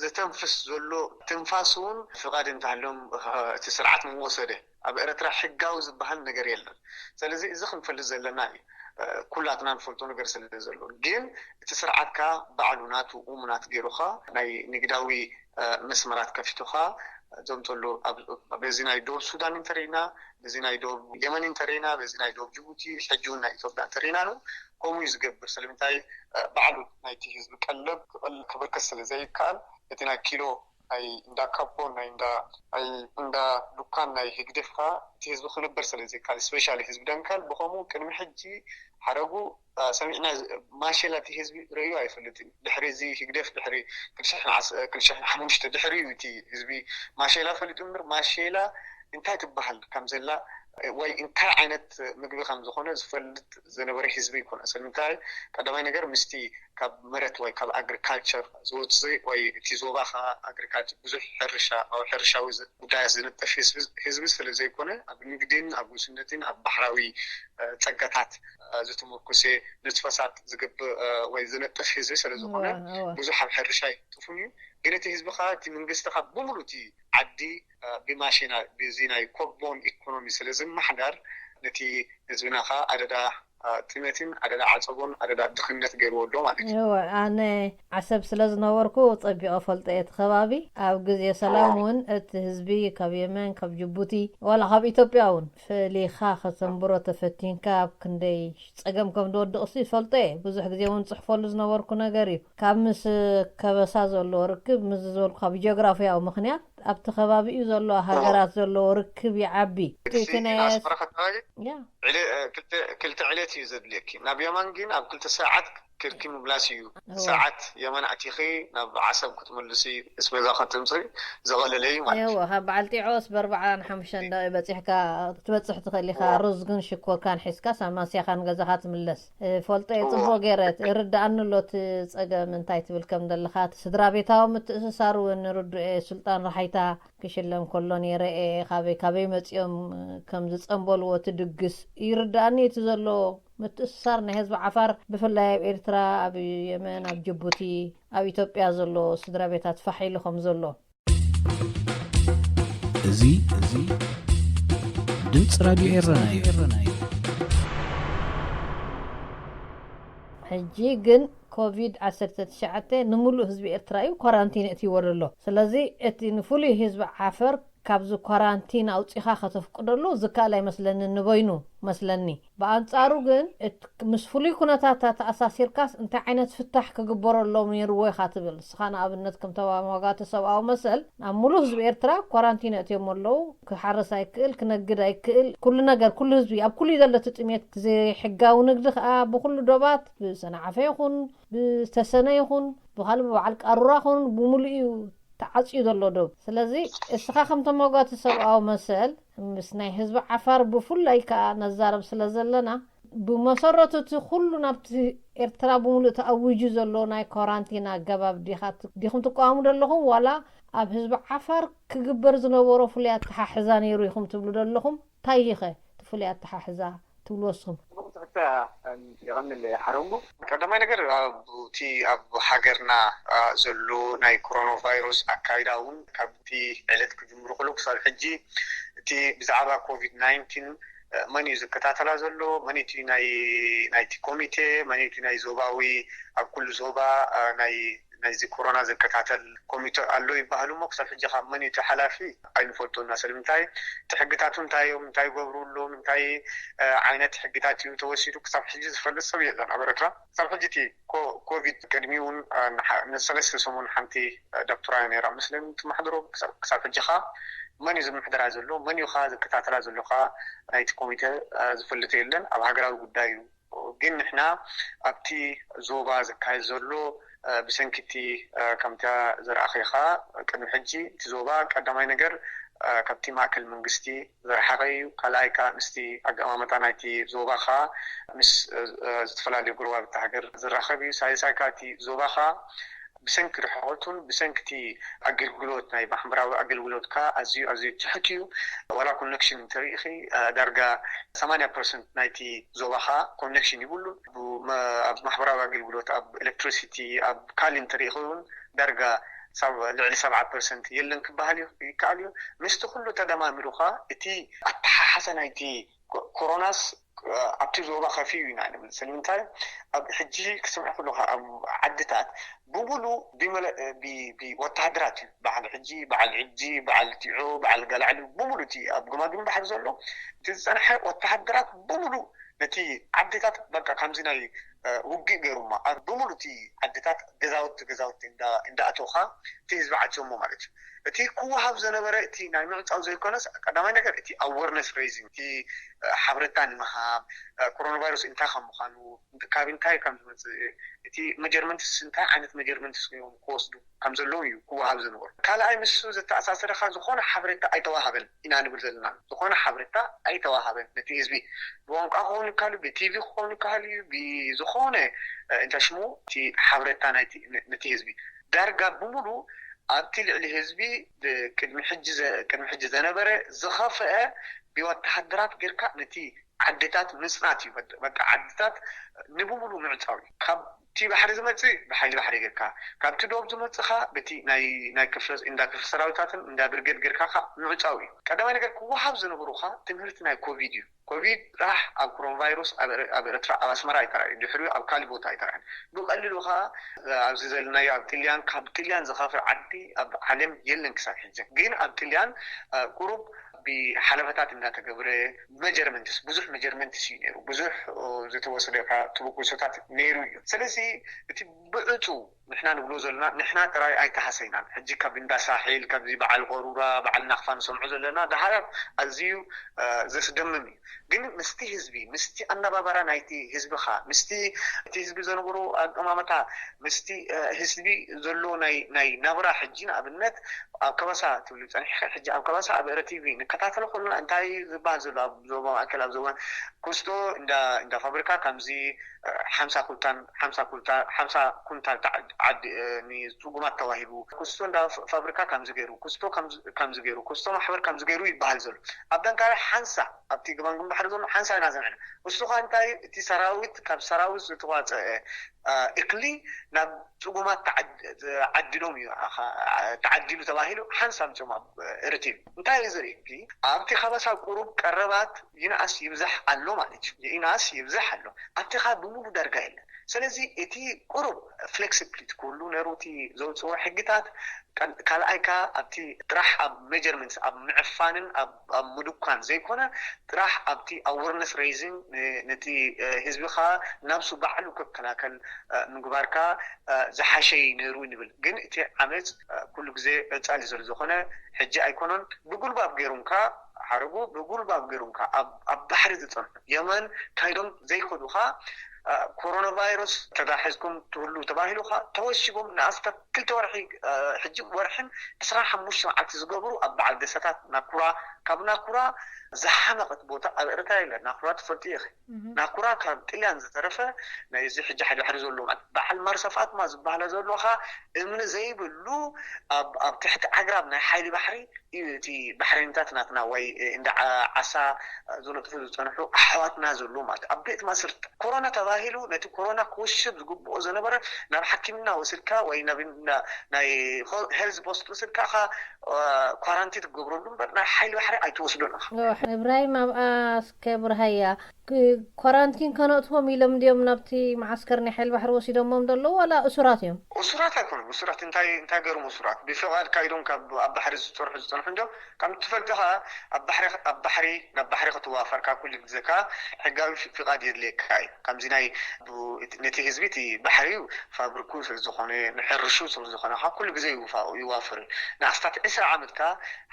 ዝተንፍስ ዘሎ ትንፋስ እውን ፍቓድ እንተሃሎም እቲ ስርዓት ምወሰደ ኣብ ኤረትራ ሕጋዊ ዝበሃል ነገር የለን። ስለዚ እዚ ክንፈልጥ ዘለና እዩ። ኩላትና ንፈልጦ ነገር ስለ ዘሎ ግን እቲ ስርዓት ከኣ ባዕሉ ናቱ እሙናት ገይሩ ከኣ ናይ ንግዳዊ መስመራት ከፊቱ ከኣ ዘምፀሉ በዚ ናይ ዶብ ሱዳን እንተሪእና በዚ ናይ ዶብ የመን እንተሪእና በዚ ናይ ዶብ ጅቡቲ ሕጂ እውን ናይ ኢትዮጵያ እንተሪእና ነው ከምኡ እዩ ዝገብር። ስለምንታይ ባዕሉ ናይቲ ህዝቢ ቀለብ ክበርክት ስለ ዘይከኣል እቲ ናይ ኪሎ ናይ እንዳ ካቦን ናይ እንዳ ናይ እንዳ ዱካን ናይ ህግደፍ ከኣ እቲ ህዝቢ ክነብር ስለ ዘይከኣል ስፔሻሊ ህዝቢ ደንካል ብኸምኡ ቅድሚ ሕጂ ሓረጉ ሰሚዕና ማሸላ እቲ ህዝቢ ርእዩ ኣይፈልጥን። ድሕሪ እዚ ህግደፍ ድሕሪ ክልተ ሽሕን ሓሙሽተ ድሕሪ እዩ እቲ ህዝቢ ማሸላ ፈሊጡ እምበር ማሸላ እንታይ ትበሃል ከም ዘላ ወይ እንታይ ዓይነት ምግቢ ከም ዝኾነ ዝፈልጥ ዝነበረ ህዝቢ ኣይኮነ። ስለምንታይ ቀዳማይ ነገር ምስቲ ካብ መሬት ወይ ካብ ኣግሪካልቸር ዝወፅእ ወይ እቲ ዞባ ከዓ ኣግሪካልቸር ብዙሕ ሕርሻ ኣብ ሕርሻዊ ጉዳያት ዝነጥፍ ህዝቢ ስለ ዘይኮነ ኣብ ንግዲን ኣብ ጉስነትን ኣብ ባሕራዊ ፀጋታት ዝተመርኮሰ ንጥፈታት ዝገብእ ወይ ዝነጥፍ ህዝቢ ስለ ዝኾነ ብዙሕ ኣብ ሕርሻ ይነጥፉን እዩ። ግን እቲ ህዝቢ ከዓ እቲ መንግስቲ ከዓ ብምሉእ እቲ ዓዲ ብማሽና ብዚ ናይ ኮቦን ኢኮኖሚ ስለ ዝመሓዳር ነቲ ህዝብና ከዓ ኣደዳ ጥመትን ኣደዳ ዓፀቦን ኣደዳ ድኽነት ገይርዎ ኣሎ ማለት እዩ። እወ ኣነ ዓሰብ ስለ ዝነበርኩ ፀቢቐ ፈልጦ እየ እቲ ከባቢ። ኣብ ግዜ ሰላም እውን እቲ ህዝቢ ካብ የመን ካብ ጅቡቲ ዋላ ካብ ኢትዮጵያ እውን ፈሊኻ ከተንብሮ ተፈቲንካ ኣብ ክንደይ ፀገም ከም ዝወድቕሲ ይፈልጦ እየ። ብዙሕ ግዜ እውን ፅሕፈሉ ዝነበርኩ ነገር እዩ። ካብ ምስ ከበሳ ዘለዎ ርክብ ምስ ዝበልኩ ካብ ጂኦግራፊያዊ ምኽንያት ኣብቲ ከባቢኡ ዘለዋ ሃገራት ዘለዎ ርክብ ይዓቢ። እቲ ናይ ኣስመራ ከተባቢ ያ ክልተ ዕለት እዩ ዘድልየኪ። ናብ የማን ግን ኣብ ክልተ ሰዓት ክልኪ ምምላስ እዩ። ሰዓት የማን ኣቲኺ ናብ ዓሰብ ክትምልሲ እስበዛ ከተምፅኢ ዘቐለለ እዩ ማለት እዩ። ካብ በዓል ጢዖስ በርባዓን ሓሙሽተን ደቂ በፂሕካ ክትበፅሕ ትኽእል ኢኻ። ሩዝ ግን ሽኮርካን ሒዝካ ሳማስያኻን ገዛኻ ትምለስ። ፈልጦ እየ ፅቡቕ ገይረ ይርድኣኒ ኣሎ እቲ ፀገም እንታይ ትብል ከም ዘለኻ እቲ ስድራ ቤታዊ ምትእስሳር እውን ርዱእ እየ ስልጣን ረሓይታ ክሽለም ከሎ ነይረ እየ ካበይ ካበይ መፂኦም ከም ዝፀንበልዎ እቲ ድግስ ይርድኣኒ እቲ ዘሎ ምትእስሳር ናይ ህዝቢ ዓፋር ብፍላይ ኣብ ኤርትራ ኣብ የመን ኣብ ጅቡቲ ኣብ ኢትዮጵያ ዘሎ ስድራ ቤታት ፋሕ ኢሉ ከም ዘሎ እዚ እዚ ድምፂ ራድዮ ኤረና እዩ። ሕጂ ግን ኮቪድ ዓሰርተ ትሽዓተ ንምሉእ ህዝቢ ኤርትራ እዩ ኳራንቲን እትይዎ ዘሎ። ስለዚ እቲ ንፍሉይ ህዝቢ ዓፈር ካብዚ ኳራንቲን ኣውፂኻ ከተፍቅደሉ ዝከኣል ኣይመስለንን ንበይኑ መስለኒ። ብኣንፃሩ ግን ምስ ፍሉይ ኩነታት ተኣሳሲርካስ እንታይ ዓይነት ፍታሕ ክግበረሎም ነይርዎ ኢኻ ትብል ንስኻ? ንኣብነት ከም ተማጋቲ ሰብኣዊ መሰል ኣብ ሙሉእ ህዝቢ ኤርትራ ኳራንቲን ኣእትዮም ኣለዉ። ክሓርስ ኣይክእል፣ ክነግድ ኣይክእል፣ ኩሉ ነገር፣ ኩሉ ህዝቢ ኣብ ኩሉ ዘሎ እቲ ጥሜት፣ ዘይሕጋዊ ንግዲ ከዓ ብኩሉ ዶባት ብሰናዓፈ ይኹን ብተሰነ ይኹን ብካልእ በዓል ቃሩራ ይኹን ብሙሉእ እዩ ተዓፅዩ ዘሎ ዶብ። ስለዚ እስኻ ከም ተመጓቲ ሰብኣዊ መሰል ምስ ናይ ህዝቢ ዓፋር ብፍላይ ከዓ ነዛረብ ስለ ዘለና ብመሰረቱ እቲ ኩሉ ናብቲ ኤርትራ ብምሉእ ተኣዊጁ ዘሎ ናይ ኳራንቲን ኣገባብ ዲኹም ትቃወሙ ዘለኹም ዋላ ኣብ ህዝቢ ዓፋር ክግበር ዝነበሮ ፍሉይ ኣተሓሕዛ ነይሩ ኢኹም ትብሉ ዘለኹም? እንታይ እዩ ኸ እቲ ፍሉይ ኣተሓሕዛ ትብልዎ ንስኹም? የቐንል ሓረንጉ። ቀዳማይ ነገር ኣብቲ ኣብ ሃገርና ዘሎ ናይ ኮሮና ቫይረስ ኣካይዳ እውን ካብቲ ዕለት ክጅምሩ ከሎ ክሳብ ሕጂ እቲ ብዛዕባ ኮቪድ ናይንቲን መን እዩ ዝከታተላ ዘሎ፣ መን እቲ ናይ ናይቲ ኮሚቴ፣ መን እቲ ናይ ዞባዊ ኣብ ኩሉ ዞባ ናይ ናይዚ ኮሮና ዝከታተል ኮሚቴ ኣሎ ይበሃል እሞ ክሳብ ሕጂ ካብ መን እዩ እቲ ሓላፊ ኣይንፈልጦና። ስለምንታይ እቲ ሕግታት እንታይ እዮም፣ እንታይ ይገብሩ ኣለዉ፣ እንታይ ዓይነት ሕግታት እዩ ተወሲዱ ክሳብ ሕጂ ዝፈልጥ ሰብ የለን ኣብ ኤርትራ። ክሳብ ሕጂ እቲ ኮቪድ ቅድሚ እውን ንሰለስተ ሰሙን ሓንቲ ዶክተር እያ ነይራ መስለኒ ትመሓድሮ። ክሳብ ሕጂ ኸ መን እዩ ዝምሕደራ ዘሎ፣ መን እዩ ኸ ዝከታተላ ዘሎ ኸ ናይቲ ኮሚቴ ዝፈልጥ የለን። ኣብ ሃገራዊ ጉዳይ እዩ። ግን ንሕና ኣብቲ ዞባ ዝካየድ ዘሎ ብሰንኪ እቲ ከምታ ዝረኣኸ ኢኻ ቅድሚ ሕጂ እቲ ዞባ ቀዳማይ ነገር ካብቲ ማእከል መንግስቲ ዝረሓቐ እዩ። ካልኣይ ከዓ ምስቲ ኣቀማመጣ ናይቲ ዞባ ከዓ ምስ ዝተፈላለዩ ጎረባብቲ ሃገር ዝራኸብ እዩ። ሳልሳይ ከዓ እቲ ዞባ ከዓ ብሰንኪ ርሕቐቱን ብሰንኪ እቲ ኣገልግሎት ናይ ማሕበራዊ ኣገልግሎት ከዓ ኣዝዩ ኣዝዩ ትሑት እዩ። ዋላ ኮኔክሽን እንተሪኢኺ ዳርጋ ሰማንያ ፐርሰንት ናይቲ ዞባ ከዓ ኮኔክሽን ይብሉን። ኣብ ማሕበራዊ ኣገልግሎት ኣብ ኤሌክትሪሲቲ ኣብ ካልእ እንተሪኢኺ እውን ዳርጋ ልዕሊ ሰብዓ ፐርሰንት የለን ክበሃል ይከኣል እዩ። ምስቲ ኩሉ ተደማሚሩ ከዓ እቲ ኣተሓሓዛ ናይቲ ኮሮናስ ኣብቲ ዞባ ከፊኡ ኢና ንብል። ስለምንታይ ኣብ ሕጂ ክስምዕ ከለካ ኣብ ዓድታት ብምሉ ብወተሃደራት እዩ። በዓል ሕጂ፣ በዓል ሕጂ፣ በዓል ቲዖ፣ በዓል ጋላዕሊ ብምሉ እቲ ኣብ ገማግም ባሕሪ ዘሎ እቲ ዝፀንሐ ወተሃደራት ብምሉ ነቲ ዓድታት በቃ ከምዚ ናይ ውግእ ገይሩማ ኣብ ብምሉ እቲ ዓድታት ገዛውቲ ገዛውቲ እንዳኣተውካ እቲ ህዝቢ ዓፅዮሞ ማለት እዩ። እቲ ክወሃብ ዘነበረ እቲ ናይ ምዕፃው ዘይኮነስ ቀዳማይ ነገር እቲ ኣወርነስ ሬይዚንግ እቲ ሓብረታ ንምሃብ ኮሮና ቫይረስ እንታይ ከም ምዃኑ ካብ እንታይ ከም ዝመፅእ እቲ መጀርመንትስ እንታይ ዓይነት መጀርመንትስ እዮም ክወስዱ ከም ዘለዉ እዩ ክወሃብ ዝነበሩ። ካልኣይ ምስ ዝተኣሳሰረ ከ ዝኾነ ሓበሬታ ኣይተዋሃበን ኢና ንብል ዘለና። ዝኾነ ሓበሬታ ኣይተዋሃበን ነቲ ህዝቢ። ብቋንቋ ክኸውን ይከኣል እዩ፣ ብቲቪ ክኸውን ይከኣል እዩ፣ ብዝኾነ እንታይ ሽሙ እቲ ሓበሬታ ነቲ ህዝቢ ዳርጋ ብምሉ ኣብቲ ልዕሊ ህዝቢ ቅድሚ ሕጂ ዘነበረ ዝኸፍአ ብወተሃደራት ጌርካ ነቲ ዓድታት ምፅናት እዩ። በቃ ዓድታት ንብምሉ ምዕፃው እዩ። ካብቲ ባሕሪ ዝመፅእ ብሓይሊ ባሕሪ ጌርካ፣ ካብቲ ዶብ ዝመፅእ ከ በቲ ናይ ክፍለ እንዳ ክፍለ ሰራዊታትን እንዳ ብርጌድ ጌርካ ከ ምዕፃው እዩ። ቀዳማይ ነገር ክወሃብ ዝነበሩ ከ ትምህርቲ ናይ ኮቪድ እዩ። ኮቪድ ጥራሕ ኣብ ኮሮና ቫይረስ ኣብ ኤርትራ ኣብ ኣስመራ ኣይተራእዩ፣ ድሕሪኡ ኣብ ካሊእ ቦታ ኣይተራእዩ። ብቐሊሉ ከ ኣብዚ ዘለናዮ ኣብ ጥልያን ካብ ጥልያን ዝኸፍእ ዓዲ ኣብ ዓለም የለን ክሳብ ሕጂ። ግን ኣብ ጥልያን ቁሩብ ብሓለፈታት እንዳተገብረ መጀርመንትስ ብዙሕ መጀርመንትስ እዩ ነይሩ፣ ብዙሕ ዝተወሰደ ተበግሶታት ነይሩ እዩ። ስለዚ እቲ ብዕፁ ንሕና ንብሎ ዘለና ንሕና ጥራይ ኣይተሃሰይናን። ሕጂ ካብ እንዳ ሳሒል ካብዚ በዓል ቆሩራ በዓል ናኽፋ ንሰምዖ ዘለና ደሃያት ኣዝዩ ዘስደምም እዩ። ግን ምስቲ ህዝቢ ምስቲ ኣነባባራ ናይቲ ህዝብኻ ምስቲ እቲ ህዝቢ ዘንብሮ ኣቀማመታ ምስቲ ህዝቢ ዘሎ ናይ ናብራ ሕጂ ንኣብነት ኣብ ከበሳ ትብሉ ፀኒሕካ ሕጂ ኣብ ከበሳ ኣብ ኤረ ቲቪ ንከታተሎ ከለና እንታይ ዝበሃል ዘሎ ኣብ ዞባ ማእከል ኣብ ዞባ ኩስቶ እንዳ ፋብሪካ ከምዚ ሓምሳ ኩንታል ሓምሳ ኩንታል ሓምሳ ኩንታል ንፅጉማት ተዋሂቡ ኩስቶ እንዳ ፋብሪካ ከምዚ ገይሩ ኩስቶ ከምዚ ገይሩ ኩስቶ ማሕበር ከምዚ ገይሩ ይበሃል ዘሎ ኣብ ደንካሪ ሓንሳ ኣብቲ ግማንግም ባሕሪ ዘሎ ሓንሳ ኢና ዘምዕና እሱ ኸ እንታይ እቲ ሰራዊት ካብ ሰራዊት ዝተዋፀአ እክሊ ናብ ፅጉማት ዓዲሎም እዩ ተዓዲሉ ተባሂሉ ሓንሳብ ጭማ ርቲብ እንታይ እዩ ዝርኢ ኣብቲ ከበሳ ቁሩብ ቀረባት ይንኣስ ይብዛሕ ኣሎ ማለት እዩ ይንኣስ ይብዛሕ ኣሎ ኣብቲ ኻ ብምሉ ዳርጋ የለን ስለዚ እቲ ቁሩብ ፍሌክሲብሊቲ ክህሉ ነሩ እቲ ዘውፅዎ ሕግታት ካልኣይ ከኣ ኣብቲ ጥራሕ ኣብ ሜጀርመንት ኣብ ምዕፋንን ኣብ ምድኳን ዘይኮነ፣ ጥራሕ ኣብቲ ኣወርነስ ሬይዚንግ፣ ነቲ ህዝቢ ከኣ ናብሱ ባዕሉ ክከላከል ምግባር ከኣ ዝሓሸ እዩ ነይሩ ንብል። ግን እቲ ዓመፅ ኩሉ ግዜ ቀፃሊ ዘሎ ዝኾነ ሕጂ ኣይኮነን። ብጉልባብ ገይሩን ከኣ ሓረጉ ብጉልባብ ገይሩን ከኣ ኣብ ባሕሪ ዝፀንሑ የመን ካይዶም ዘይከዱ ከኣ ኮሮና ቫይረስ ተታሒዝኩም ትህሉ ተባሂሉ ከኣ ተወሺቦም ንኣስታት ክልተ ወርሒ፣ ሕጂ ወርሕን ዕስራን ሓሙሽተ መዓልቲ ዝገብሩ ኣብ በዓል ደሰታት ናኩራ፣ ካብ ናኩራ ዝሓመቐት ቦታ ኣብ ኤርትራ የለን። ናኩራ ትፈልጡ ኢኺ። ናኩራ ካብ ጥልያን ዝተረፈ ናይዚ ሕጂ ሓይሊ ባሕሪ ዘለዎ ማለት በዓል ማርሰ ፋጥማ ዝበሃላ ዘሎ ከኣ እምኒ ዘይብሉ ኣብ ትሕቲ ኣግራብ ናይ ሓይሊ ባሕሪ እዩ እቲ ባሕረኛታት ናትና ወይ እንዳ ዓሳ ዝነጥፉ ዝፀንሑ ኣሕዋትና ዘሎ ማለት ኣብ ቤት ማስርት ኮሮና ተባሂሉ ነቲ ኮሮና ክውሽብ ዝግብኦ ዝነበረ ናብ ሓኪምና ወሲድካ ወይ ናይ ሄልዝ ፖስት ወሲድካ ኳራንቲን ትገብረሉ እምበር ናይ ሓይሊ ባሕሪ ኣይትወስዶን ኢኻ። እብራሂም ኣብኣ እስከ ብርሃያ ኳራንቲን ከነእትዎም ኢሎም እንዲዮም ናብቲ መዓስከር ናይ ሓይሊ ባሕሪ ወሲዶሞም ዘለዉ ዋላ እሱራት እዮም? እሱራት ኣይኮኑም። እሱራት እንታይ እንታይ ገርም እሱራት ብፍቓድ ካይዶም ካብ ኣብ ባሕሪ ዝሰርሑ ዝፀንሑ እንዲዮም። ከም ትፈልጢ ከዓ ኣብ ባሕሪ ኣብ ባሕሪ ናብ ባሕሪ ክትዋፈር ካብ ኩሉ ግዜ ከዓ ሕጋዊ ፍቓድ የድልየካ እዩ። ከምዚ ናይ ነቲ ህዝቢ እቲ ባሕሪ ፋብሪኩ ስለዝኾነ ንሕርሹ ስለዝኾነ ከዓ ኩሉ ግዜ ይዋፈር እዩ። ንኣስታት ዕስራ ዓመት ከዓ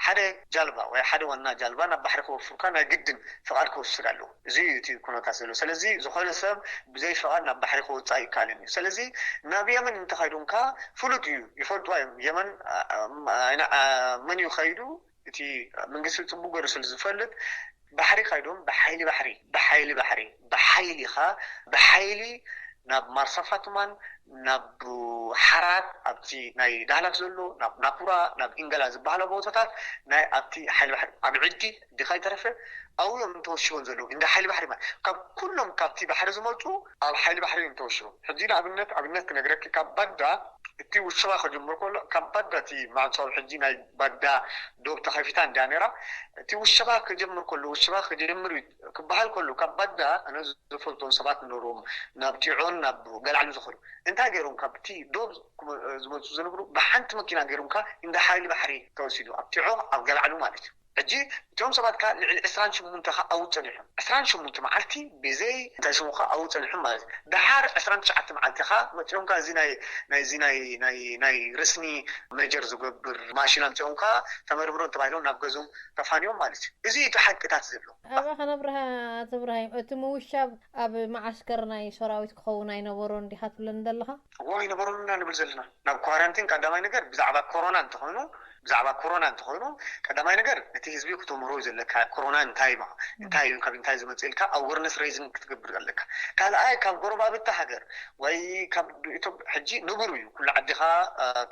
ሓደ ጃልባ ወይ ሓደ ዋና ጃልባ ናብ ባሕሪ ክወፍሩካ ናይ ግድን ፍቓድ ክወስድ ኣለዎ። እዚ እዩ እቲ ኩነታት ዘሎ። ስለዚ ዝኾነ ሰብ ብዘይ ፍቓድ ናብ ባሕሪ ክወፅእ ኣይከኣልን እዩ። ስለዚ ናብ የመን እንተኸይዶም ከዓ ፍሉጥ እዩ፣ ይፈልጥዋ እዮም። የመን መን እዩ ከይዱ እቲ መንግስቲ ፅቡቅ ገይሩ ስለ ዝፈልጥ ባሕሪ ከይዶም ብሓይሊ ባሕሪ ብሓይሊ ባሕሪ ብሓይሊ ኻ ብሓይሊ ናብ ማርሳ ፋቱማን ናብ ሓራት ኣብቲ ናይ ዳህላክ ዘሎ ናብ ናኩራ ናብ ኢንገላ ዝበሃላ ቦታታት ናይ ኣብቲ ሓይሊ ባሕሪ ኣብ ዕዲ ድካ ይተረፈ ኣብኡ እዮም ተወሽቦም ዘለዉ እንደ ሓይሊ ባሕሪ ማለት ካብ ኩሎም ካብቲ ባሕሪ ዝመፁ ኣብ ሓይሊ ባሕሪ እዮም ተወሽቦም። ሕጂ ንኣብነት ኣብነት ክነግረኪ ካብ ባዳ እቲ ውሸባ ክጅምር ከሎ ካብ ባዳ እቲ ማዕፆ ኣብ ሕጂ ናይ ባዳ ዶብ ተኸፊታ እንድያ ነይራ። እቲ ውሸባ ክጀምር ከሎ ውሸባ ክጀምር እዩ ክበሃል ከሎ ካብ ባዳ ኣነ ዝፈልጦም ሰባት ነበርዎም ናብ ጢዖን ናብ ገልዓሉ ዝኸዱ እንታይ ገይሮም ካብቲ ዶብ ዝመፁ ዝነብሩ ብሓንቲ መኪና ገይሮም ከ እንደ ሓይሊ ባሕሪ ተወሲዱ ኣብ ጢዖ ኣብ ገልዓሉ ማለት እዩ። ሕጂ እቲኦም ሰባት ከ ልዕሊ ዕስራን ሸሞንተ ከ ኣብኡ ፀኒሖም ዕስራን ሸሞንተ መዓልቲ ብዘይ እንታይ ሽሙ ከ ኣብኡ ፀኒሖም ማለት እዩ። ደሓር ዕስራን ትሽዓተ መዓልቲ ከ መፂኦም ከ እዚ ናይ ናይዚ ናይ ናይ ናይ ረስኒ መጀር ዝገብር ማሽን ኣምፂኦም ከ ተመርምሮም ተባሂሎም ናብ ገዝኦም ተፋንዮም ማለት እዩ። እዚ እቲ ሓቅታት ዘሎ። ኣባ ከነብርሃ ኣቶ እብራሂም እቲ ምውሻብ ኣብ መዓስከር ናይ ሰራዊት ክኸውን ኣይነበሮን ዲኻ ትብለኒ ዘለኻ? እዎ ኣይነበሮን ኢና ንብል ዘለና። ናብ ኳራንቲን ቀዳማይ ነገር ብዛዕባ ኮሮና እንተኾይኑ ብዛዕባ ኮሮና እንተኾይኑ ቀዳማይ ነገር ነቲ ህዝቢ ክተምህሮ እዩ ዘለካ ኮሮና እንታይ ማ እንታይ እዩ ካብ እንታይ ዝመፅእ ኢልካ ኣወርነስ ሬይዚንግ ክትገብር ኣለካ። ካልኣይ ካብ ጎረባብቲ ሃገር ወይ ካብ ኢትዮጵያ ሕጂ ንቡር እዩ ኩሉ ዓዲኻ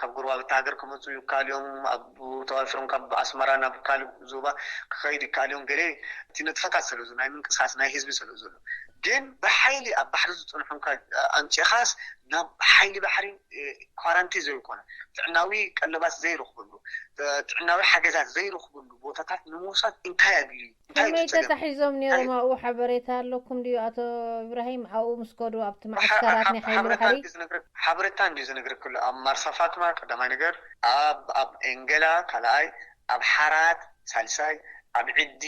ካብ ጎረባብቲ ሃገር ክመፁ ይካል እዮም ኣብ ተዋፊሮም ካብ ኣስመራ ናብ ካልእ ዞባ ክኸይድ ይካል እዮም ገለ እቲ ንጥፈታት ስለ ዘሎ ናይ ምንቅስቃስ ናይ ህዝቢ ስለ ዘሎ ግን ብሓይሊ ኣብ ባሕሪ ዝፅንሑ ኣምፂኻስ ናብ ሓይሊ ባሕሪ ኳራንቲ ዘይኮነ ጥዕናዊ ቀለባት ዘይረኽብሉ ጥዕናዊ ሓገዛት ዘይረኽብሉ ቦታታት ንምውሳድ እንታይ ኣድልዩ እንታይ ከመይ ተታሒዞም ነይሮም ኣብኡ ሓበሬታ ኣለኩም ድዩ ኣቶ እብራሂም ኣብኡ ምስ ከዱ ኣብቲ መዓስከራት ናይ ሓይሊ ባሕሪ ሓበሬታ እንዲ ዝነግረክ ከሎ ኣብ ማርሳ ፋትማ ቀዳማይ ነገር ኣብ ኣብ ኤንገላ ካልኣይ ኣብ ሓራት ሳልሳይ ኣብ ዕዲ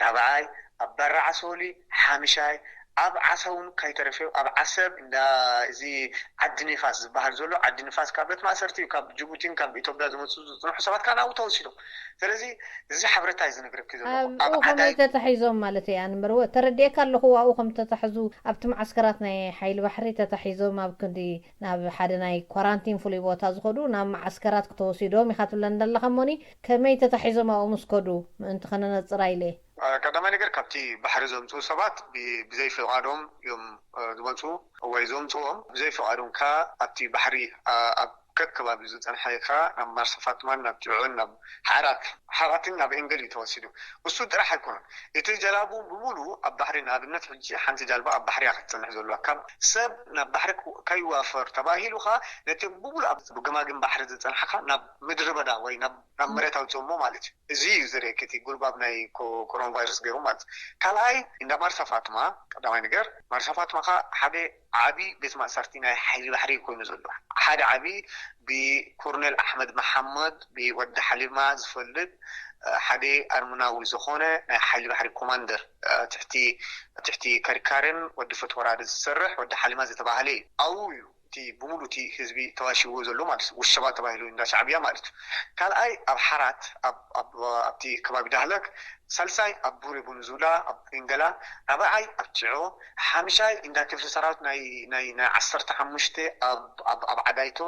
ራብዓይ ኣብ በራ ዓሰውሊ ሓምሻይ ኣብ ዓሳ እውን ካይተረፈ ኣብ ዓሰብ እንዳ እዚ ዓዲ ንፋስ ዝበሃል ዘሎ ዓዲ ንፋስ ካብ ቤት ማእሰርቲ እዩ ካብ ጅቡቲን ካብ ኢትዮጵያ ዝመፁ ዝፅንሑ ሰባት ከዓ ናብኡ ተወሲዶም ስለዚ እዚ ሓበሬታ እዩ ዝነግረኪ ዘለኹ ኣብ ኣብኡ ከመይ ዓዳይ ተታሒዞም ማለት እየ ኣነ እምበር ተረዲኤካ ኣለኹ ኣብኡ ከም ተታሕዙ ኣብቲ መዓስከራት ናይ ሓይሊ ባሕሪ ተታሒዞም ኣብ ክንዲ ናብ ሓደ ናይ ኳራንቲን ፍሉይ ቦታ ዝኸዱ ናብ መዓስከራት ተወሲዶም ኢኻ ትብለኒ ዘለኻ እሞኒ ከመይ ተታሒዞም ኣብኡ ምስ ከዱ ምእንቲ ከነነፅራ ኢለ እየ ቀዳማይ ነገር ካብቲ ባሕሪ ዘምፅኡ ሰባት ብዘይፍቓዶም እዮም ዝመፁ ወይ ዘምፅኦም ብዘይፍቓዶም ከዓ ኣብቲ ባሕሪ ኣብ ከከባቢ ዝፀንሐ ከዓ ናብ ማርሳ ፋጥማን ናብ ጭዑን ናብ ሓራት ሓራትን ናብ ኤንገል እዩ ተወሲዱ። እሱ ጥራሕ ኣይኮነን። እቲ ጀላቡ ብምሉ ኣብ ባሕሪ ንኣብነት ሕጂ ሓንቲ ጃልባ ኣብ ባሕሪ እያ ክትፀንሕ ዘለዋ። ካብ ሰብ ናብ ባሕሪ ከይዋፈር ተባሂሉ ከዓ ነቲ ብምሉ ኣብ ብገማግም ባሕሪ ዝፀንሐ ከዓ ናብ ምድሪ በዳ ወይ ናብ ናብ መሬት ኣውፅኦሞ ማለት እዩ። እዚ እዩ ዘርእየኪ እቲ ጉልባብ ናይ ኮሮና ቫይረስ ገይሩ ማለት እዩ። ካልኣይ እንዳ ማርሳ ፋጥማ ቀዳማይ ነገር ማርሳ ፋጥማ ከዓ ሓደ ዓቢ ቤት ማእሰርቲ ናይ ሓይሊ ባሕሪ ኮይኑ ዘሎ። ሓደ ዓቢ ብኮርኔል ኣሕመድ መሓመድ፣ ብወዲ ሓሊማ ዝፈልጥ፣ እ፣ ሓደ ኣርመናዊ ዝኾነ ናይ ሓይሊ ባሕሪ ኮማንደር፣ እ፣ ትሕቲ፣ ትሕቲ ከሪካርን ወዲ ፈትወራድ ዝሰርሕ ወዲ ሓሊማ ዝተባህለ እዩ። ኣብኡ እዩ እቲ ብሙሉ እቲ ህዝቢ ተዋሽዎ ዘሎ ማለት እዩ። ውሸባ ተባሂሉ እንዳ ሻዕብያ ማለት እዩ። ካልኣይ ኣብ ሓራት፣ ኣብ፣ ኣብ፣ ኣብቲ ከባቢ ዳህለክ፣ ሳልሳይ ኣብ ቡሬ ቡንዙላ፣ ኣብ ፊንገላ፣ ራብዓይ ኣብ ቲዖ፣ ሓምሻይ እንዳ ክፍሊ ሰራዊት ናይ፣ ናይ፣ ናይ ዓሰርተ ሓሙሽተ ኣብ፣ ኣብ፣ ኣብ ዓዳይቶ፣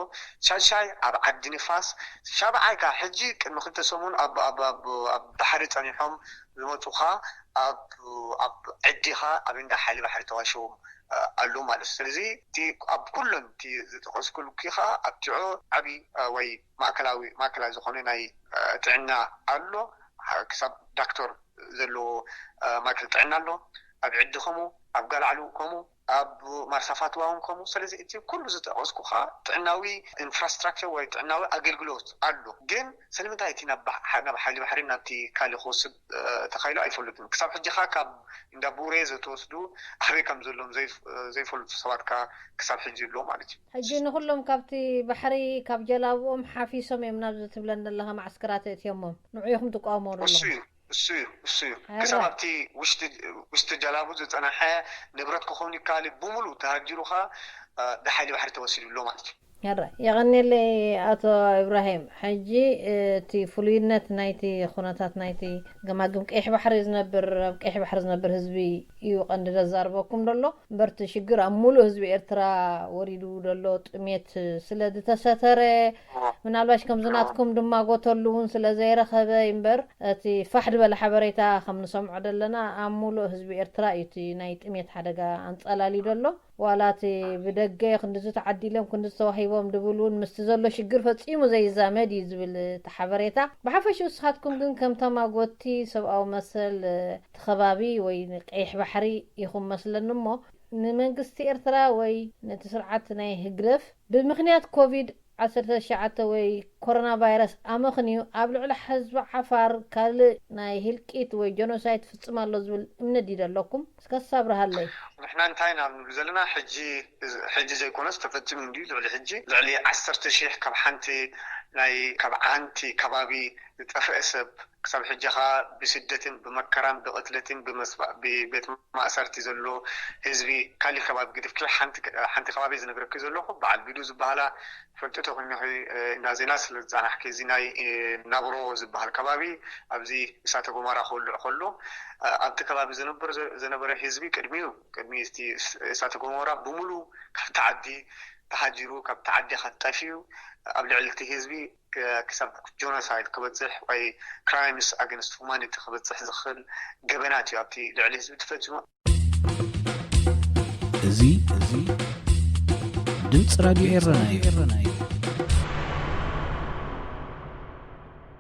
ሻድሻይ ኣብ ዓዲ ንፋስ፣ ሻብዓይ ከኣ ሕጂ ቅድሚ ክልተ ሰሙን ኣብ፣ ኣብ፣ ኣብ፣ ኣብ ባሕሪ ጸኒሖም ዝመጹ ከኣ ኣብ፣ ኣብ ዕዲኻ ኣብ እንዳ ሓይሊ ባሕሪ ተዋሽዎም፣ እ፣ ኣሎ ማለት እዩ። ስለዚ እቲ ኣብ ኩለን እቲ ዝጠቐስኩልኪ ከኣ ኣብ ቲዖ ዓቢ፣ እ፣ ወይ ማእከላዊ፣ ማእከላይ ዝኾነ ናይ፣ እ፣ ጥዕና ኣሎ። ሓ-፣ ክሳብ ዳክተር ዘለዎ፣ እ፣ ማእከል ጥዕና ኣሎ። ኣብ ዕዲ ከምኡ፣ ኣብ ጋልዓሉ ከምኡ፣ ኣብ ማርሳፋትዋ እውን ከምኡ። ስለዚ እቲ ኩሉ ዝጠቐስኩኻ ጥዕናዊ ኢንፍራስትራክቸር ወይ ጥዕናዊ ኣገልግሎት ኣሎ። ግን ስለምንታይ እቲ ናብ ባሕ-፣ ናብ ሓይሊ ባሕሪ ናብቲ ካልእ ክወስድ፣ እ፣ ተኻይሉ ኣይፈልጥን። ክሳብ ሕጂ ኸኣ ካብ እንዳ ቡሬ ዝተወስዱ ኣበይ ከም ዘለዎም ዘይፍ-፣ ዘይፈልጡ ሰባት ከኣ ክሳብ ሕጂ ኣሎ ማለት እዩ። ሕጂ ንኹሎም ካብቲ ባሕሪ ካብ ጀላብኦም ሓፊሶም እዮም ናብዚ ትብለን ዘለኻ ማዕስከራት እትዮሞም። ንዑ ኢኹም ትቃወሙ እሱ ኣለኹም። እዩ፣ እሱ እዩ፣ እሱ እዩ። ሕራይ። ክሳብ ኣብቲ ውሽጢ፣ ውሽጢ ጀላቡ ዝጸናሐ ንብረት ክኸውን ይከኣል እዩ፣ ብምሉእ ተሃጂሩ ኸኣ፣ እ፣ ብሓይሊ ባሕሪ ተወሲዱ ኣሎ ማለት እዩ። ሕራይ። የቐንየለይ ኣቶ ኢብራሂም። ሕጂ እቲ ፍሉይነት ናይቲ ኩነታት ናይቲ ገማግም ቀይሕ ባሕሪ ዝነብር፣ ኣብ ቀይሕ ባሕሪ ዝነብር ህዝቢ እዩ ቀንዲ ዘዛርበኩም ዘሎ። እምበር እቲ ሽግር ኣብ ሙሉእ ህዝቢ ኤርትራ ወሪዱ ዘሎ ጥሜት ስለ ዝተሰተረ፣ ምናልባሽ ከምዚ ናትኩም ድማ ጎተሉ እውን ስለ ዘይረኸበ እምበር፣ እቲ ፋሕ ዝበለ ሓበሬታ ከም ንሰምዖ ዘለና ኣብ ሙሉእ ህዝቢ ኤርትራ እዩ እቲ ናይ ጥሜት ሓደጋ ኣንጸላልዩ ዘሎ። ዋላ እቲ ብደገ ክንድዚ ተዓዲሎም ክንድዚ ተዋሂቦም ድብል እውን ምስቲ ዘሎ ሽግር ፈጺሙ ዘይዛመድ እዩ ዝብል እቲ ሓበሬታ። ብሓፈሽኡ ንስኻትኩም ግን ከም ተማጎትቲ ሰብኣዊ መሰል እቲ ከባቢ ወይ ንቀይሕ ባሕሪ ኢኹም መስለኒ እሞ፣ ንመንግስቲ ኤርትራ ወይ ነቲ ስርዓት ናይ ህግደፍ ብምኽንያት ኮቪድ ዓሰርተ ትሽዓተ ወይ ኮሮና ቫይረስ ኣመኽንዩ ኣብ ልዕሊ ህዝቢ ዓፋር ካልእ ናይ ህልቂት ወይ ጀኖሳይድ ትፍጽም ኣሎ ዝብል እምነት ድዩ ዘለኩም? እስከ ኣሳብርሃለይ። ንሕና እንታይ ኢና ንብል ዘለና? ሕጂ፣ ሕጂ ዘይኮነስ ተፈጺሙ እንድዩ። ልዕሊ ሕጂ፣ ልዕሊ ዓሰርተ ሺሕ ካብ ሓንቲ ናይ፣ ካብ ሓንቲ ከባቢ ዝጠፍአ ሰብ ክሳብ ሕጂ ኸኣ ብስደትን ብመከራን ብቕትለትን ብመስባ-፣ ብቤት ማእሰርቲ ዘሎ ህዝቢ፣ ካሊእ ከባቢ ግድፍኪ፣ ሓንቲ፣ ሓንቲ ከባቢ ዝነግረኪ ዘለኹ፣ በዓል ቢዱ ዝበሃላ፣ ትፈልጢ ተኾይንኺ፣ እ፣ እንዳ ዜና ስለ ዝጸናሕኪ፣ እዚ ናይ፣ እ፣ ናብሮ ዝበሃል ከባቢ፣ ኣብዚ እሳተ ጎመራ ክወልዕ ከሎ፣ እ፣ ኣብቲ ከባቢ ዝነብር ዘ-፣ ዝነበረ ህዝቢ ቅድሚኡ፣ ቅድሚ እቲ እስ-፣ እሳተ ጎመራ ብምሉእ ካብቲ ዓዲ ተሃጂሩ፣ ካብቲ ዓዲ ከኣ ጠፊኡ፣ ኣብ ልዕሊ እቲ ህዝቢ፣ እ፣ ክሳብ ጆኖሳይድ ክበጽሕ ወይ ክራይምስ ኣገንስት ሁማኒቲ ክበጽሕ ዝኽእል ገበናት እዩ ኣብቲ ልዕሊ ህዝቢ ተፈጺሙ። እዚ፣ እዚ ድምፂ ራድዮ ኤረና እዩ።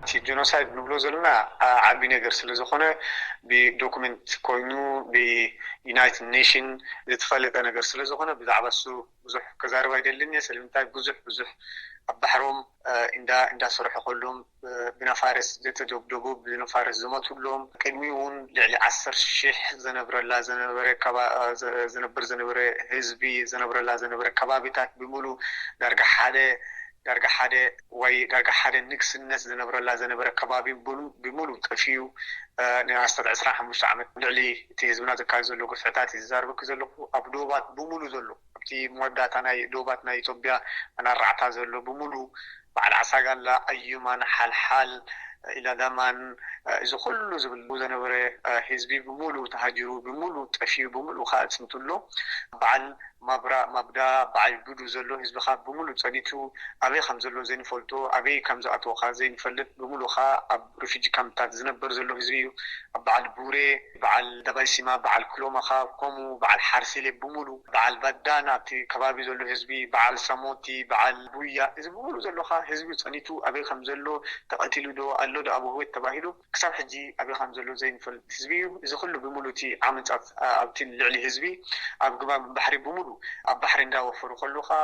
እቲ ጀኖሳይድ ንብሎ ዘለና፣ ዓ-፣ ዓቢ ነገር ስለ ዝኾነ፣ ብዶኩመንት ኮይኑ፣ ብዩናይትድ ኔሽን ዝተፈለጠ ነገር ስለ ዝኾነ፣ ብዛዕባ እሱ ብዙሕ ከዛርብ ኣይደልን እየ። ስለምንታይ? ብዙሕ፣ ብዙሕ ኣብ ባሕሮም፣ እ፣ እንዳ-፣ እንዳሰርሑ ከሎም፣ እ፣ ብነፋርስ ዝተደብደቡ፣ ብነፋርስ ዝመቱሎም፣ ቅድሚ እውን ልዕሊ ዓሰርተ ሺሕ ዘነብረላ ዘነበረ ከባ-፣ እ፣ ዘ-፣ ዘነብር ዘነበረ ህዝቢ ዘነብረላ ዘነበረ ከባቢታት ብምሉ ዳርጋ ሓደ፣ ዳርጋ ሓደ ወይ ዳርጋ ሓደ ንግስነት ዝነብረላ ዘነበረ ከባቢ ብሉ-፣ ብምሉ ጠፊኡ፣ እ፣ ንኣስታት ዕስራን ሓሙሽተ ዓመት ልዕሊ እቲ ህዝብና ዘካየድ ዘሎ ግፍዕታት እዩ ዝዛረበኪ ዘለኹ። ኣብ ዶባት ብምሉ ዘሎ፣ ኣብቲ መወዳእታ ናይ ዶባት ናይ ኢትዮጵያ ኣናራዕታ ዘሎ ብምሉ፣ በዓል ዓሳጋላ፣ ኣዩማን፣ ሓልሓል፣ ኢላዳማን፣ እዚ ኩሉ ዝብል ዝነበረ ህዝቢ ብምሉ ተሃጅሩ፣ ብምሉ ጠፊኡ፣ ብምሉ ከዓ ኣፅንቱ ኣሎ። በዓል ማብራ፣ ማብዳ፣ በዓል ዱዱ ዘሎ ህዝቢ ከዓ ብምሉ ፀኒቱ፣ ኣበይ ከም ዘሎ ዘይንፈልጦ፣ ኣበይ ከም ዝኣተወ ከዓ ዘይንፈልጥ፣ ብምሉ ከዓ ኣብ ሪፊጂ ካምፕታት ዝነበር ዘሎ ህዝቢ እዩ። ኣብ በዓል ቡሬ፣ በዓል ደባይሲማ፣ በዓል ክሎማኻ፣ ከምኡ በዓል ሓርሲሌ ብምሉ፣ በዓል ባዳን ኣብቲ ከባቢ ዘሎ ህዝቢ፣ በዓል ሰሞቲ፣ በዓል ቡያ፣ እዚ ብምሉ ዘሎ ኸዓ ህዝቢ ጸኒቱ ኣበይ ከም ዘሎ፣ ተቐቲሉ ዶ ኣሎ ዶ ኣብ ህይወት ተባሂሉ ክሳብ ሕጂ ኣበይ ከም ዘሎ ዘይንፈልጥ ህዝቢ እዩ። እዚ ኩሉ ብምሉ እቲ ዓመጻት ኣብቲ ልዕሊ ህዝቢ ኣብ ግማግም ባሕሪ ብምሉ ኣብ ባሕሪ እንዳወፈሩ ከሎ ኸዓ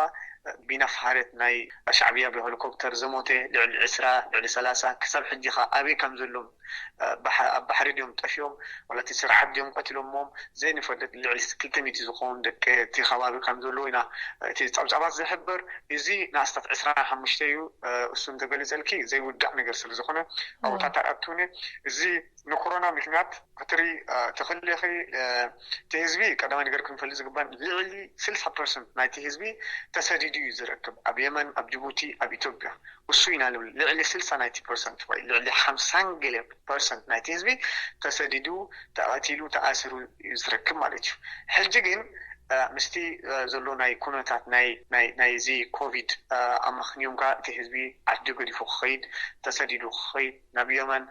ቢናፍሃረት ናይ ሻዕብያ ብሄሊኮፕተር ዝሞተ ልዕሊ ዕስራ፣ ልዕሊ ሰላሳ፣ ክሳብ ሕጂ ኸ ኣበይ ከም ዘሎም፣ እ፣ ባሕ-፣ ኣብ ባሕሪ ድዮም ጠፊኦም፣ ወላ እቲ ስርዓት ድዮም ቀቲሎሞም ዘይንፈልጥ፣ ልዕሊ ክልተ ሚእቲ ዝኾኑ ደቂ እቲ ከባቢ ከም ዘለዉ ኢና እቲ ጸብጻባት ዝሕብር። እዚ ንኣስታት ዕስራን ሓሙሽተ እዩ። እ፣ እሱ እንተገሊጸልኪ ዘይውዳእ ነገር ስለ ዝኾነ፣ ኣብኡ ታታር ኣትውኒ። እዚ ንኮሮና ምክንያት ክትሪ፣ እ፣ ተኸሊኺ፣ እ፣ እቲ ህዝቢ ቀዳማይ ነገር ክንፈልጥ ዝግባን ልዕሊ ስልሳ ፐርሰንት ናይቲ ህዝቢ ተሰዲዱ እዩ ዝረክብ። ኣብ የመን፣ ኣብ ጅቡቲ፣ ኣብ ኢትዮጵያ፣ እሱ ኢና ንብል። ልዕሊ ስልሳ ናይቲ ፐርሰንት ወይ ልዕሊ ሓምሳን ገለ ፐርሰንት ናይቲ ህዝቢ ተሰዲዱ፣ ተቐቲሉ፣ ተኣሲሩ እዩ ዝረክብ ማለት እዩ። ሕጂ ግን፣ እ፣ ምስቲ፣ እ፣ ዘሎ ናይ ኩነታት ናይ፣ ናይ፣ ናይዚ ኮቪድ፣ እ፣ ኣመኽንዮም ከኣ እቲ ህዝቢ ዓዲ ገዲፉ ክኸይድ፣ ተሰዲዱ ክኸይድ፣ ናብ የመን፣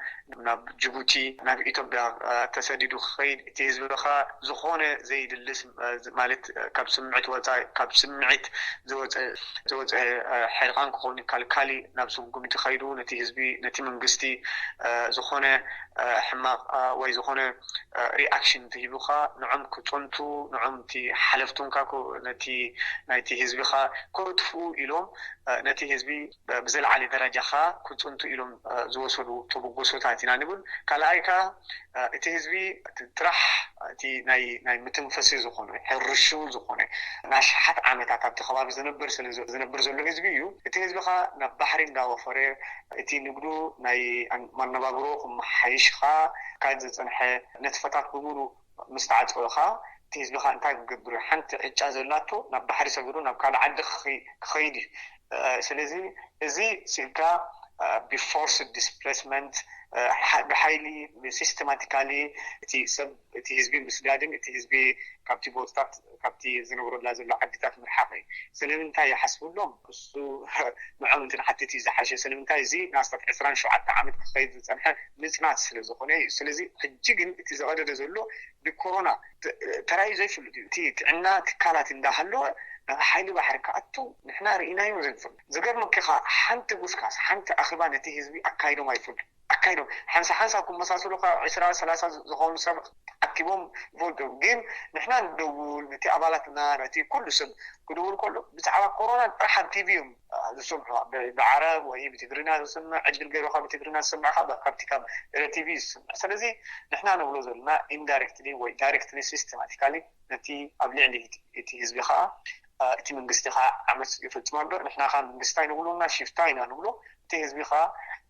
ናብ ጅቡቲ፣ ናብ ኢትዮጵያ፣ እ፣ ተሰዲዱ ክኸይድ፣ እቲ ህዝቢ ከኣ ዝኾነ ዘይድሊ ስም-፣ እ፣ ማለት፣ እ፣ ካብ ስምዒት ወጻኢ፣ ካብ ስምዒት ዝወጸ፣ ዝወጸ፣ እ፣ ሕርቓን ክኸውን ይከኣል፣ ካሊእ ናብ ስጉምቲ ከይዱ ነቲ ህዝቢ፣ ነቲ መንግስቲ፣ እ፣ ዝኾነ፣ እ፣ ሕማቕ፣ እ፣ ወይ ዝኾነ፣ እ፣ ሪኣክሽን እንተሂቡ ከኣ ንዖም ክጽንቱ፣ ንዖም እቲ ሓለፍቱንካ ኮ-፣ ነቲ ናይቲ ህዝቢ ከኣ ከጥፍኡ ኢሎም፣ እ፣ ነቲ ህዝቢ ብ-፣ ብዝለዓለ ደረጃ ከኣ ክጽንቱ ኢሎም፣ እ፣ ዝወሰዱ ተበገሶታት ኢና ንብል። ካልኣይ ከኣ፣ እ፣ እቲ ህዝቢ እቲ ጥራሕ እቲ ናይ፣ ናይ ምትንፈሲ ዝኾነ፣ ሕርሽኡ ዝኾነ፣ ንኣሽሓት ዓመታት ኣብቲ ከባቢ ዝነብር ስለ ዝ-፣ ዝነብር ዘሎ ህዝቢ እዩ። እቲ ህዝቢ ከኣ ናብ ባሕሪ እንዳወፈረ፣ እቲ ንግዱ ናይ ኣን-፣ መነባብሮ ክመሓይሽ ከኣ ካብ ዝጸንሐ ነጥፈታት ብምሉእ ምስ ተዓጸወ ከኣ እቲ ህዝቢ ከኣ እንታይ ክገብር እዩ? ሓንቲ ዕጫ ዘላቶ ናብ ባሕሪ ሰጊሩ ናብ ካልእ ዓዲ ክኸይ-፣ ክኸይድ እዩ። እ፣ ስለዚ እዚ ስኢልካ፣ እ፣ ብፎርስ ዲስፕሌስመንት፣ እ፣ ሓ-፣ ብሓይሊ ሲስተማቲካሊ እቲ ሰብ፣ እቲ ህዝቢ ምስዳድን እቲ ህዝቢ ካብቲ ቦታታት፣ ካብቲ ዝነብረላ ዘሎ ዓድታት ምርሓቕ እዩ። ስለምንታይ ይሓስብሎም? እሱ ንዖም እንትን ሓትት እዩ ዝሓሸ። ስለምንታይ? እዚ ንኣስታት ዕስራን ሸውዓተ ዓመት ክኸይድ ዝጸንሐ ምጽናት ስለ ዝኾነ እዩ። ስለዚ ሕጂ ግን እቲ ዝቐደደ ዘሎ ብኮሮና ተ-፣ ተራእዩ ዘይፈልጥ እዩ። እቲ ጥዕና ትካላት እንዳሃለወ ናብ ሓይሊ ባሕሪ ክኣቱ ንሕና ርኢናዮ ዘይንፈልጥ። ዝገርመኪ ከኣ ሓንቲ ጉስጋስ፣ ሓንቲ ኣኼባ ነቲ ህዝቢ ኣካይዶም ኣይፈልጡ። ኣካይዶም ሓንሳ ሓንሳ ክመሳሰሉ ካብ ዕስራ ሰላሳ ዝኾኑ ሰብ ኣኪቦም ይፈልጡ። ግን ንሕና ንደውል፣ ነቲ ኣባላትና፣ ነቲ ኩሉ ሰብ ክድውል ከሎ ብዛዕባ ኮሮና ጥራሕ ኣብ ቲቪ እዮም፣ አ፣ ዝሰምዑ። ብ-፣ ብዓረብ ወይ ብትግርኛ ዝስምዕ፣ ዕድል ገይሩኻ ብትግርኛ ዝሰምዕኻ፣ ብ-፣ ካብቲ ካብ ኤረ ቲቪ ዝስምዕ። ስለዚ ንሕና ንብሎ ዘለና ኢንዳይሬክትሊ ወይ ዳይሬክትሊ ሲስተማቲካሊ ነቲ ኣብ ልዕሊ እቲ፣ እቲ ህዝቢ ኸኣ፣ አ፣ እቲ መንግስቲ ኸኣ ዓመፅ ይፍጽም ኣሎ። ንሕና ኸኣ መንግስቲ ኣይንብሎ እና ሽፍታ ኢና ንብሎ። እቲ ህዝቢ ኸኣ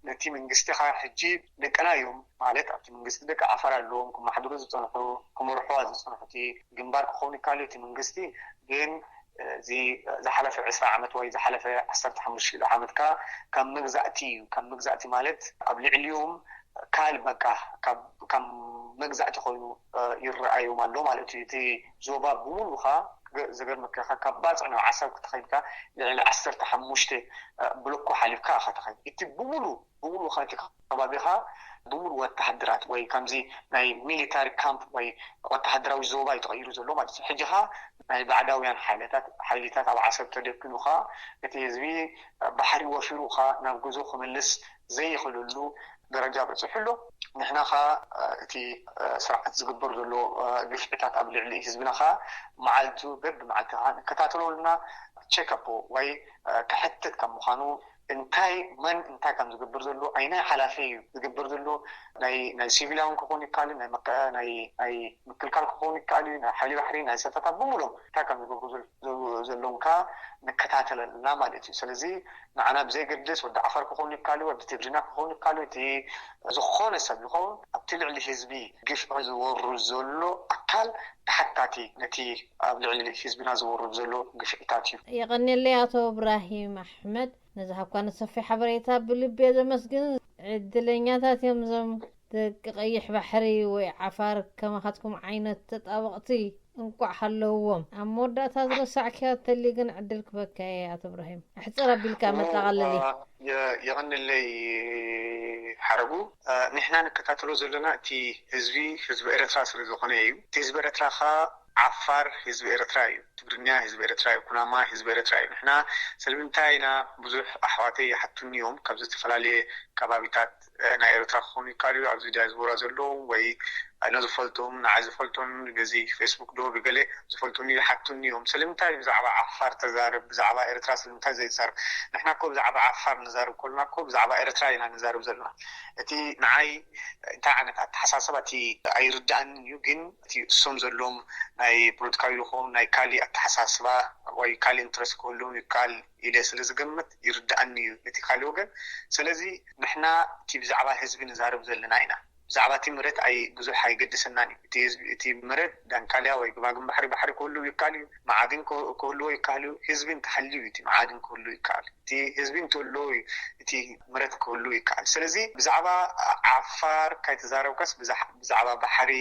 ነቲ መንግስቲ ኸኣ ሕጂ ደቅና እዮም ማለት ኣብቲ መንግስቲ ደቂ ዓፋር ኣለዎም ክመሓድሩ ዝጸንሑ፣ ክመርሕዋ ዝጸንሑ። እቲ ግንባር ክኸውን ይከኣል እዩ፣ እቲ መንግስቲ ግን፣ እ፣ እዚ ዝሓለፈ ዕስራ ዓመት ወይ ዝሓለፈ ዓሰርተ ሓሙሽተ ዓመት ከኣ ካብ መግዛእቲ እዩ። ካብ መግዛእቲ ማለት ኣብ ልዕሊኦም ካል በቃ ካብ፣ ካብ መግዛእቲ ኮይኑ፣ እ፣ ይረኣዮም ኣሎ ማለት እዩ። እቲ ዞባ ብምሉኡ ኸኣ ገ-፣ ዘገርመካ ኸኣ ካብ ባጽዕ ናብ ዓሰብ ክትኸይድ ከኣ ልዕሊ ዓሰርተ ሓሙሽተ፣ እ፣ ብሎኮ ሓሊፍካ ኢኻ ትኸይድ። እቲ ብምሉኡ፣ ብምሉኡ ኸኣ እቲ ከባቢ ኸኣ ብምሉኡ ወተሃደራት ወይ ከምዚ ናይ ሚሊታሪ ካምፕ ወይ ወተሃደራዊ ዞባ እዩ ተቐይሩ ዘሎ ማለት እዩ። ሕጂ ኸኣ ናይ ባዕዳውያን ሓይልታት፣ ሓይልታት ኣብ ዓሰብ ተደቂኑ ኸኣ እቲ ህዝቢ ባሕሪ ወፊሩ ኸኣ ናብ ገዝኡ ክምልስ ዘይኽእለሉ ደረጃ በጺሑ ኣሎ። ንሕና ኸኣ፣ እ፣ እቲ፣ እ፣ ስርዓት ዝግበር ዘሎ፣ እ፣ ግፍዕታት ኣብ ልዕሊ ህዝብና ኸኣ መዓልቱ በብመዓልቲ ኸኣ ንከታተሎ ኣለና። ቸክ ኣፕ ወይ፣ እ፣ ክሕተት ከም ምዃኑ እንታይ፣ መን እንታይ ከም ዝገብር ዘሎ፣ ኣይናይ ሓላፊ እዩ ዝገብር ዘሎ፣ ናይ፣ ናይ ሲቪላውን ክኾን ይከኣል እዩ፣ ናይ መከ-፣ ናይ፣ ናይ ምክልካል ክኾን ይከኣል እዩ፣ ናይ ሓይሊ ባሕሪ፣ ናይ ጸጥታ ብምሎም እንታይ ከም ዝገብሩ ዘል-፣ ዘ-፣ ዘለዎም ከኣ ንከታተል ኣለና ማለት እዩ። ስለዚ ንዓና ብዘይገድስ ወዲ ዓፋር ክኸውን ይከኣል እዩ፣ ወዲ ትግርኛ ክኸውን ይከኣል እዩ፣ እቲ ዝኾነ ሰብ ይኸውን ኣብቲ ልዕሊ ህዝቢ ግፍዒ ዝወርድ ዘሎ ኣካል ተሓታቲ ነቲ ኣብ ልዕሊ ህዝብና ዝወርድ ዘሎ ግፍዒታት እዩ። የቐንየለይ ኣቶ እብራሂም ኣሕመድ፣ ንዝሃብካኒ ሰፊሕ ሓበሬታ ብልቢ እየ ዘመስግን። ዕድለኛታት እዮም እዞም ደቂ ቀይሕ ባሕሪ ወይ ዓፋር ከማኻትኩም ዓይነት ተጣበቕቲ። እንቋዕ ሃለውዎም። ኣብ መወዳእታ ዝረሳዕክያ ተልዩ ግን ዕድል ክበካ እየ ኣቶ እብራሂም። ኣሕጽር ኣቢልካ መጠቓለሊ። የ-፣ የቐንለይ ሓረጉ። እ፣ ንሕና ንከታተሎ ዘለና እቲ ህዝቢ፣ ህዝቢ ኤርትራ ስለ ዝኾነ እዩ። እቲ ህዝቢ ኤርትራ ኸኣ ዓፋር ህዝቢ ኤርትራ እዩ። ትግርኛ ህዝቢ ኤርትራ እዩ። ኩናማ ህዝቢ ኤርትራ እዩ። ንሕና ስለምንታይ ኢና ብዙሕ ኣሕዋተይ ይሓቱኒ እዮም ካብ ዝተፈላለየ ከባቢታት ናይ ኤርትራ ክኾኑ ይካል እዩ ኣብዚ ዲያስፖራ ዘለዉ ወይ ነዝፈልጦም ንዓይ ዝፈልጦም በዚ ፌስቡክ ዶ ብገለ ዝፈልጡኒ ይሓቱኒ እዮም። ስለምንታይ ብዛዕባ ዓፋር ተዛርብ ብዛዕባ ኤርትራ ስለምንታይ ዘይዛርብ? ንሕና እኮ ብዛዕባ ዓፋር ንዛርብ ኮልና እኮ ብዛዕባ ኤርትራ ኢና ንዛርብ ዘለና። እቲ ንዓይ እንታይ ዓይነት ኣተሓሳሰባ እቲ ኣይርዳእንን እዩ። ግን እቲ እሶም ዘለዎም ናይ ፖለቲካዊ ይኹን ናይ ካሊእ ኣተሓሳስባ ወይ ካሊእ ኢንትረስት ክህልዎም ይካል ኢለ ስለ ዝገምት ይርዳእኒ እዩ ነቲ ካሊእ ወገን። ስለዚ ንሕና እቲ ብዛዕባ ህዝቢ ንዛርብ ዘለና ኢና። ብዛዕባ እቲ መሬት ኣይ ብዙሕ ኣይገድሰናን እዩ። እቲ ህዝቢ እቲ መሬት ዳንካልያ ወይ ግማግም ባሕሪ ባሕሪ ክህልው ይካል እዩ። መዓድን ክህ- ክህልዎ ይካል እዩ። ህዝቢ እንተሃልዩ እዩ እቲ መዓድን ክህልው ይካል። እቲ ህዝቢ እንተሎ እዩ እቲ መሬት ክህልው ይካል። ስለዚ ብዛዕባ ዓፋር ካይተዛረብካስ ብዛሕ- ብዛዕባ ባሕሪ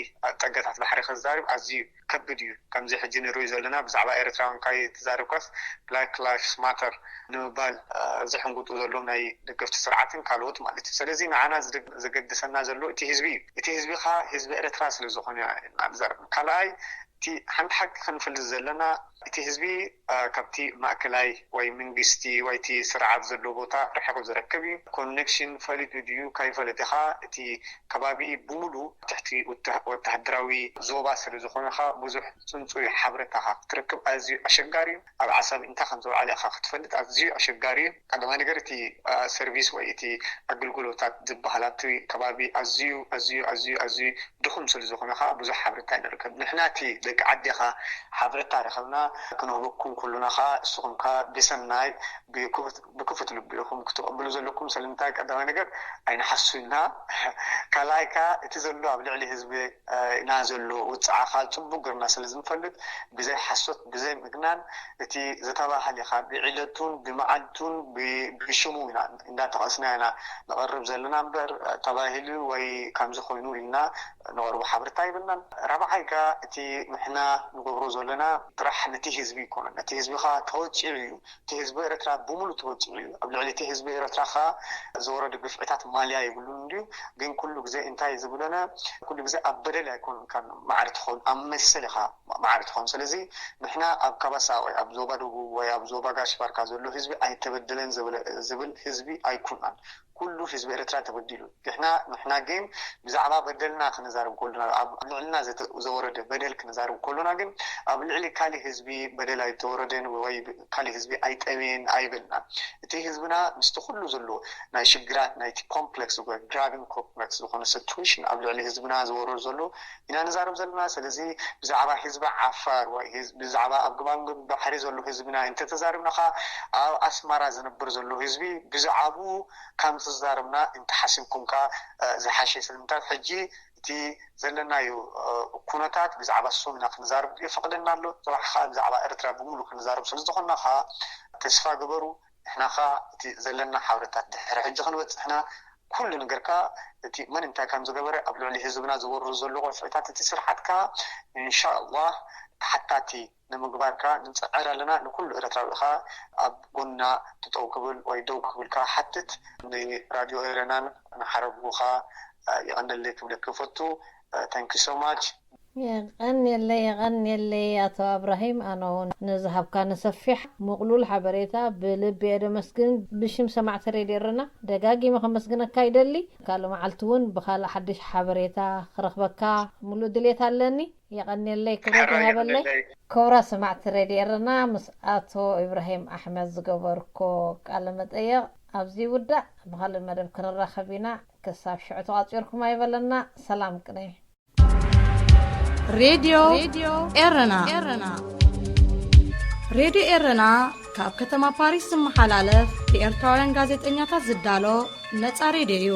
ጸጋታት ባሕሪ ከዛርብ ኣዝዩ ከብድ እዩ። ከምዚ ሕጂ ንርኢ ዘለና ብዛዕባ ኤርትራውያን ካይተዛረብካስ ብላክ ላይፍስ ማተር ንምባል ዝሕንጉጡ ዘለዉ ናይ ደገፍቲ ስርዓትን ካልኦት ማለት እዩ። ስለዚ ንዓና ዝደግ- ዘገድሰና ዘሎ እቲ ህዝቢ እዩ። እቲ ህዝቢ ካ ህዝቢ ኤርትራ ስለ ዝኾነ ኢና ንዛረብ። ካልኣይ እቲ ሓንቲ ሓቂ ክንፈልጥ ዘለና እቲ ህዝቢ ካብቲ ማእከላይ ወይ መንግስቲ ወይ እቲ ስርዓት ዘሎ ቦታ ርሒቑ ዝረከብ እዩ። ኮኔክሽን ፈሊጡ ድዩ ካይፈለጠ ካ እቲ ከባቢ ብሙሉ ትሕቲ ወተ- ወተሃደራዊ ዞባ ስለ ዝኾነ ካ ብዙሕ ጽንጹይ ሓበሬታ ካ ክትረክብ ኣዝዩ ኣሸጋሪ እዩ። ኣብ ዓሳብ እንታይ ከም ዝወዓለ ኢኻ ክትፈልጥ ኣዝዩ ኣሸጋሪ እዩ። ቀዳማይ ነገር እቲ ሰርቪስ ወይ እቲ ኣገልግሎታት ዝበሃል ኣብቲ ከባቢ ኣዝዩ ኣዝዩ ኣዝዩ ኣዝዩ ድኹም ስለ ዝኾነ ካ ብዙሕ ሓበሬታ ኣይንርከብ። ንሕና እቲ ደቂ ዓዲ ኻ ሓበሬታ ረኸብና ክንህበኩም ኩሉና ኻ እስኹም ካ ብሰናይ ብክፉት ልቢ ኢኹም ክትቕብሉ ዘለኩም። ስለምንታይ ቀዳማይ ነገር ኣይንሓሱ ኢና። ካልኣይ ካ እቲ ዘሎ ኣብ ልዕሊ ህዝቢ ኢና ዘሎ ውፅዓ ካ ፅቡቅ ገርና ስለ ዝንፈልጥ ብዘይ ሓሶት ብዘይ ምግናን እቲ ዝተባህለ ካ ብዕለቱን ብመዓልቱን ብሽሙ ኢና እንዳተቐስና ኢና ንቐርብ ዘለና እምበር ተባሂሉ ወይ ከምዚ ኮይኑ ኢልና ንቐርቦ ሓበሬታ የብልናን። ራብዓይ ካ እቲ ንሕና ንገብሮ ዘለና ጥራሕ ነቲ ህዝቢ ይኮነን። ነቲ ህዝቢ ካ ተወፂዑ እዩ። እቲ ህዝቢ ኤርትራ ብሙሉ ተወፂዑ እዩ። ኣብ ልዕሊ እቲ ህዝቢ ኤርትራ ካ ዝወረዱ ግፍዕታት ማልያ የብሉን እንድዩ። ግን ኩሉ ግዜ እንታይ ዝብለና ኩሉ ግዜ ኣብ በደል ኣይኮንካን ማዕሪ ትኾን ኣብ መሰል ኢኻ ማዕሪ ትኾን። ስለዚ ንሕና ኣብ ካባሳ ወይ ኣብ ዞባ ደቡብ ወይ ኣብ ዞባ ጋሽ ባርካ ዘሎ ህዝቢ ኣይተበደለን ዝብል ህዝቢ ኣይኩናን። ኩሉ ህዝቢ ኤርትራ ተበዲሉ። ንሕና ንሕና ግን ብዛዕባ በደልና ክንዛረብ ከሉና ኣብ ልዕልና ዘወረደ በደል ክንዛረብ ከሉና ግን ኣብ ልዕሊ ካሊእ ህዝቢ በደል ኣይተወረደን ወይ ካሊእ ህዝቢ ኣይጠመየን ኣይበልና። እቲ ህዝብና ምስቲ ኩሉ ዘሎ ናይ ሽግራት ናይቲ ኮምፕለክስ ወይ ግራቪንግ ኮምፕለክስ ዝኾነ ሲትዌሽን ኣብ ልዕሊ ህዝብና ዝወረድ ዘሎ ኢና ንዛረብ ዘለና። ስለዚ ብዛዕባ ህዝቢ ዓፋር ወይ ብዛዕባ ኣብ ግማግም ባሕሪ ዘሎ ህዝብና እንተተዛርብናኻ ኣብ ኣስመራ ዝነብር ዘሎ ህዝቢ ብዛዕባኡ ከም ዝተዛረብና እንተሓሲብኩም ከኣ ዝሓሸ። ስለምንታይ ሕጂ እቲ ዘለናዮ ኩነታት ብዛዕባ እሶም ኢና ክንዛረብ የፈቕደና ኣሎ። ጽባሕ ከኣ ብዛዕባ ኤርትራ ብምሉእ ክንዛረብ ስለ ዝኾንና ከኣ ተስፋ ግበሩ። ንሕና ከኣ እቲ ዘለና ሓበሬታት ድሕሪ ሕጂ ክንበጽሕና ኩሉ ነገር ከኣ እቲ መን እንታይ ከም ዝገበረ ኣብ ልዕሊ ህዝብና ዝወርዱ ዘሎ ቆፍዕታት እቲ ስርዓት ከኣ ኢንሻኣላህ ተሓታቲ ንምግባር ከኣ ንጽዕር ኣለና። ንኩሉ ኤርትራዊ ከኣ ኣብ ጎና ትጠው ክብል ወይ ደው ክብል ከኣ ሓትት። ንራድዮ ኤረናን ንሓረጉ ከኣ የቐንለይ ክብለኪ እፈቱ። Thank you so much። የቐንየለይ የቐንየለይ ኣቶ ኣብራሂም፣ ኣነ እውን ንዝሃብካኒ ሰፊሕ ምቕሉል ሓበሬታ ብልቢ እየ ደመስግን። ብሽም ሰማዕቲ ሬድዮ ኤረና ደጋጊመ ከመስግነካ ይደሊ። ካልእ መዓልቲ እውን ብኻልእ ሓድሽ ሓበሬታ ክረኽበካ ምሉእ ድሌት ኣለኒ። የቐንየለይ፣ ክብረት ይሃበለይ። ክቡራት ሰማዕቲ ሬድዮ ኤረና፣ ምስ ኣቶ ኢብራሂም ኣሕመድ ዝገበርኮ ቃለ መጠየቕ ኣብዚ ይውዳእ። ብኻልእ መደብ ክንራኸብ ኢና። ክሳብ ሽዑ ተቋጺርኩም ኣይበለና። ሰላም ቅነ። ሬድዮ ኤረና። ሬድዮ ኤረና ካብ ከተማ ፓሪስ ዝመሓላለፍ ብኤርትራውያን ጋዜጠኛታት ዝዳሎ ነጻ ሬድዮ እዩ።